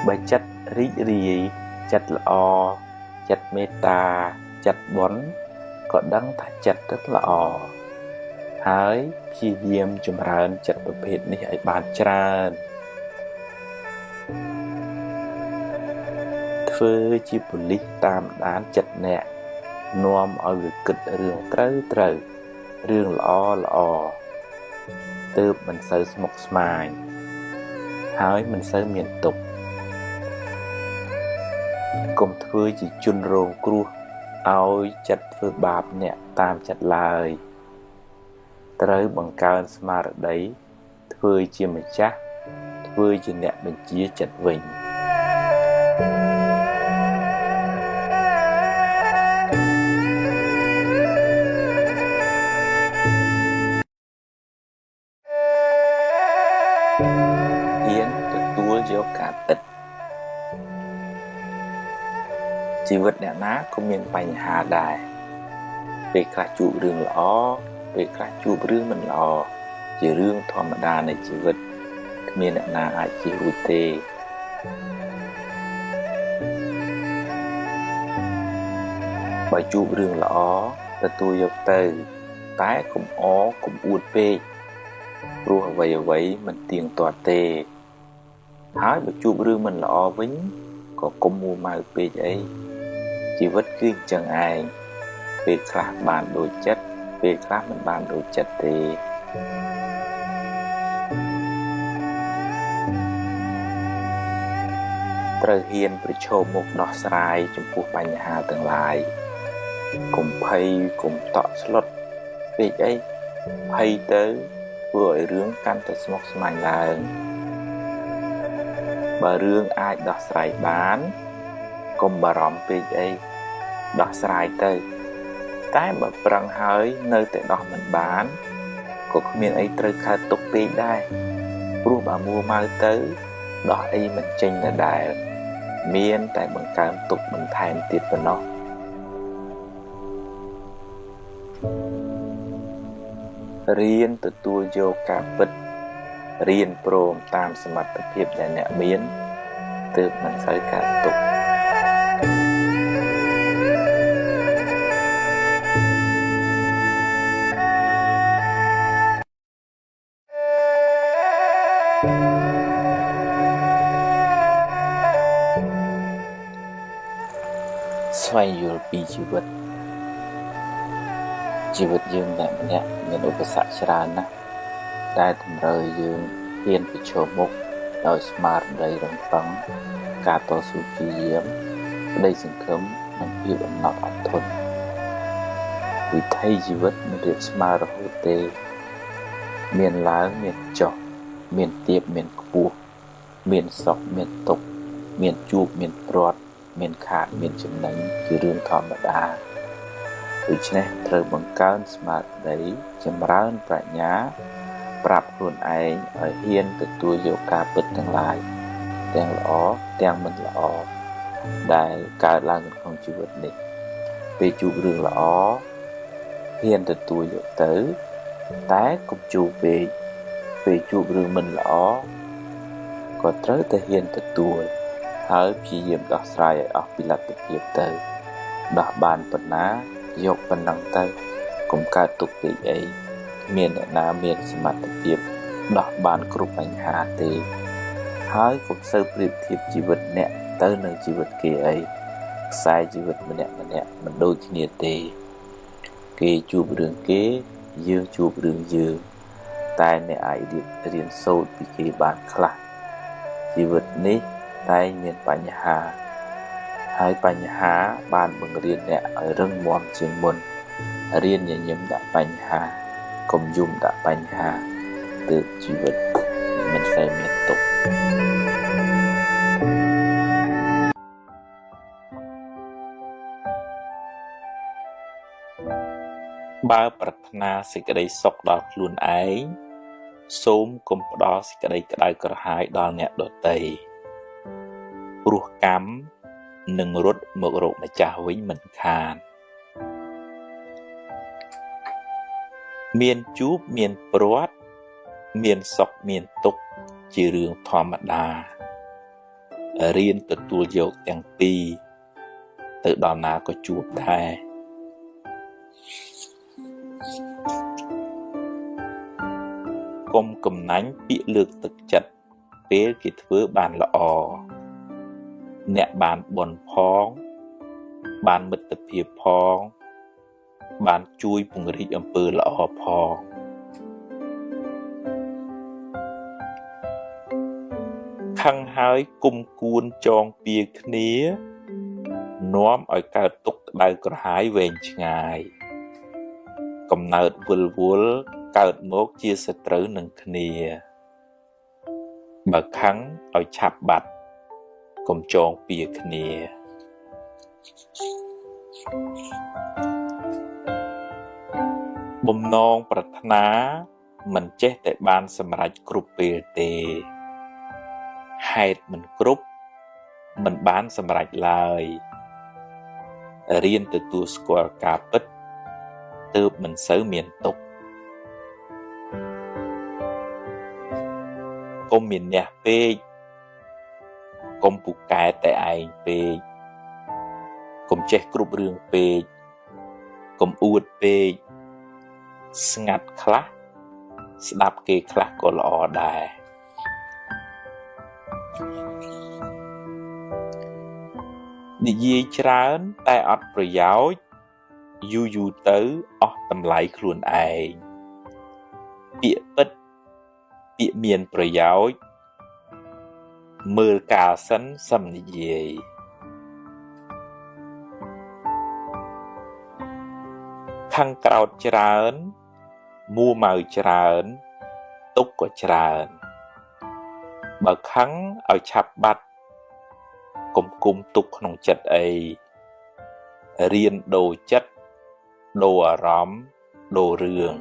បើចិត្តរីករាយចិត្តល្អចិត្តមេត្តាចិត្តបុណ្យក៏ដឹងថាចិត្តទៅល្អហើយព្យាយាមចម្រើនចិត្តប្រភេទនេះឲ្យបានច្រើនធ្វើជាប៉ូលីសតាមដានចិត្តអ្នកនាំឲ្យវាគិតរឿងត្រូវត្រូវរឿងល្អល្អទើបមិនសូវស្មុគស្មាញហើយមិនសូវមានទុក្ខកុំធ្វើជាជនរងគ្រោះឲ្យចិត្តធ្វើបាបអ្នកតាមចិត្តឡើយត្រូវបង្កើនស្មារតីធ្វើជាម្ចាស់ធ្វើជាអ្នកបញ្ជាចិត្តវិញហ៊ានទទួលយកការពិតជីវិតអ្នកណាក៏មានបញ្ហាដែរពេលខ្លះជួបរឿងល្អពេលខ្លះជួបរឿងមិនល្អជារឿងធម្មតានៃជីវិតគ្មានអ្នកណាអាចជៀសរួចទេបើជួបរឿងល្អទទួលយកទៅតែកុំអកុំអួតពេកព្រោះអ្វីៗមិនទៀងទាត់ទេហើយបើជួបរឿងមិនល្អវិញក៏កុំមួម៉ៅពេកអីជីវិតគឺអញ្ចឹងឯងពេលខ្លះបានដូចចិត្តពេលខ្លះមិនបានដូចចិត្តទេត្រូវហ៊ានប្រឈមមុខដោះស្រាយចំពោះបញ្ហាទាំងឡាយកុំភ័យកុំតក់ស្លុតពេកអីភ័យទៅធ្វើឲ្យរឿងកាន់តែស្មុគស្មាញឡើងបើរឿងអាចដោះស្រាយបានកុំបារម្ភពេកអីដោះស្រាយទៅតែបើប្រឹងហើយនៅតែដោះមិនបានក៏គ្មានអីត្រូវកើតទុកពេកដែរព្រោះបើមួម៉ៅទៅដោះអីមិនចេញដដែលមានតែបង្កើនទុកបន្ថែមទៀតប៉ុណ្ណោះរៀនទទួលយកការពិតរៀនព្រមតាមសមត្ថភាពដែលអ្នកមានទើបមិនសូវកើតទុក្ខស្វែងយល់ពីជីវិតជីវិតយើងម្នាក់ៗមានឧបសគ្គច្រើនណាស់ដែលតម្រូវយើងហ៊ានប្រឈមមុខដោយស្មារតីរឹងប៉ឹងការតស៊ូព្យាយាមក្តីសង្ឃឹមនិងភាពអំណត់អត់ធន់វិថីជីវិតមិនរាបស្មើរហូតទេមានឡើងមានចុះមានទាបមានខ្ពស់មានសុខមានទុក្ខមានជួបមានព្រាត់មានខាតមានចំណេញជារឿងធម្មតាដូច្នេះត្រូវបង្កើនស្មារតីចម្រើនប្រាជ្ញាប្រាប់ខ្លួនឯងឲ្យហ៊ានទទួលយកការពិតទាំងឡាយទាំងល្អទាំងមិនល្អដែលកើតឡើងក្នុងជីវិតនេះពេលជួបរឿងល្អហ៊ានទទួលយកទៅតែកុំជួបពេកពេលជួបរឿងមិនល្អក៏ត្រូវតែហ៊ានទទួលហើយព្យាយាមដោះស្រាយឲ្យអស់ពីលទ្ធភាពទៅដោះបានប៉ុណ្ណាយកប៉ុណ្ណឹងទៅកុំកើតទុកពេកអីគ្មានអ្នកណាមានសមត្ថភាពដោះបានគ្រប់បញ្ហាទេហើយកុំសូវប្រៀបធៀបជីវិតអ្នកទៅនឹងជីវិតគេអីខ្សែជីវិតម្នាក់ៗមិនដូចគ្នាទេគេជួបរឿងគេយើងជួបរឿងយើងតែអ្នកអាចរៀនសូត្រពីគេបានខ្លះជីវិតនេះតែងមានបញ្ហាហើយបញ្ហាបានបង្រៀនអ្នកឲ្យរឹងមាំជាងមុនរៀនញញឹមដាក់បញ្ហាកុំយំដាក់បញ្ហាទើបជីវិតមិនសូវមានទុក្ខបើប្រាថ្នាសេចក្តីសុខដល់ខ្លួនឯងសូមកុំផ្ដល់សេចក្តីក្តៅក្រហាយដល់អ្នកដទៃព្រោះកម្មនឹងរត់មករកម្ចាស់វិញមិនខាន មានជួបមានព្រាត់មានសុខមានទុក្ខជារឿងធម្មតារៀនទទួលយកទាំងពីរទៅដល់ណាក៏ជួបដែរកុំកំណាញ់ពាក្យលើកទឹកចិត្តពេលគេធ្វើបានល្អអ្នកបានបុណ្យផងបានមិត្តភាពផងបានជួយពង្រីកអំពើល្អផងខឹងហើយគុំគួនចងពៀគ្នានាំឲ្យកើតទុក្ខក្តៅក្រហាយវែងឆ្ងាយកំណើតវិលវល់កើតមកជាសត្រូវនឹងគ្នាបើខឹងឲ្យឆាប់បាត់កុំចងពៀគ្នាបំណងប្រាថ្នាមិនចេះតែបានសម្រេចគ្រប់ពេលទេហេតុមិនគ្រប់មិនបានសម្រេចឡើយរៀនទទួលស្គាល់ការពិតទើបមិនសូវមានទុក្ខកុំមានះពេកកុំពូកែតែឯងពេកកុំចេះគ្រប់រឿងពេកកុំអួតពេកស្ងាត់ខ្លះស្ដាប់គេខ្លះក៏ល្អដែរនិយាយច្រើនតែអត់ប្រយោជន៍យូរយូរទៅអស់តម្លៃខ្លួនឯងពាក្យពិតពាក្យមានប្រយោជន៍មើលកាលសិនសឹមនិយាយខឹងក្រោតច្រើនមួម៉ៅច្រើនទុក្ខក៏ច្រើនបើខឹងឲ្យឆាប់បាត់កុំគុំទុកក្នុងចិត្តអីរៀនដូរចិត្តដូរអារម្មណ៍ដូររឿង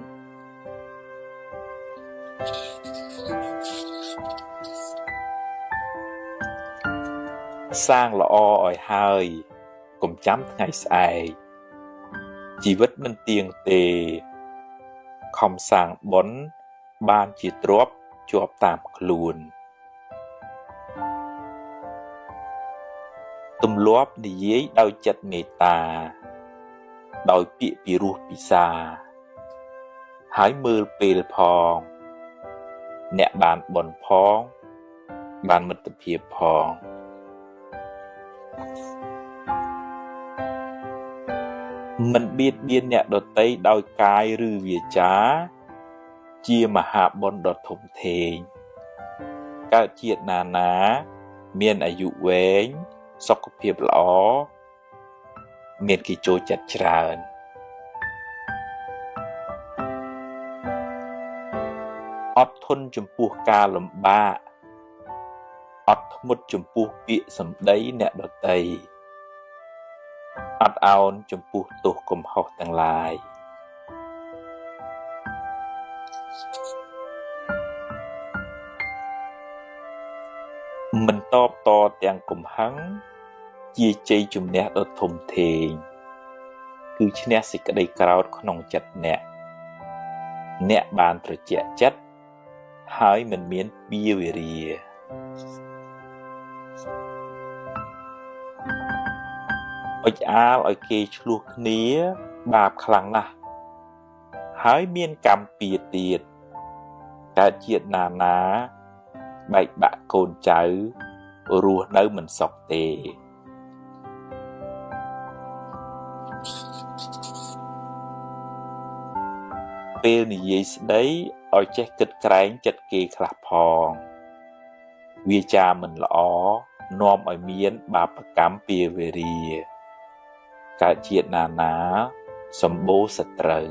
សាងល្អឲ្យហើយកុំចាំថ្ងៃស្អែកជីវិតមិនទៀងទេខំសាងបុណ្យបានជាទ្រព្យជាប់តាមខ្លួនទម្លាប់និយាយដោយចិត្តមេត្តាដោយពាក្យពិរោះពិសាហើយមើលពេលផងអ្នកបានបុណ្យផងបានមិត្តភាពផងមិនបៀតបៀនអ្នកដទៃដោយកាយឬវាចាជាមហាបុណ្យដ៏ធំធេងកើតជាតិណាណាមានអាយុវែងសុខភាពល្អមានគេចូលចិត្តច្រើនអត់ធន់ចំពោះការលំបាកអត់ធ្មត់ចំពោះពាក្យសម្ដីអ្នកដទៃអត់ឱនចំពោះទោសកំហុសទាំងឡាយមិនតបតទាំងកំហឹងជាជ័យជំនះដ៏ធំធេងគឺឈ្នះសេចក្តីក្រោធក្នុងចិត្តអ្នកអ្នកបានត្រជាក់ចិត្តហើយមិនមានពៀវេរាអុចអាលឲ្យគេឆ្លោះគ្នាបាបខ្លាំងណាស់ហើយមានកម្មពៀទៀតកើតជាតិណាណាបែកបាក់កូនចៅរស់នៅមិនសុខទេពេលនិយាយស្ដីឲ្យចេះគិតក្រែងចិត្តគេខ្លះផងវាចាមិនល្អនាំឲ្យមានបាបកម្មពៀវេរាកើតជាតិណាណាសម្បូរសត្រូវ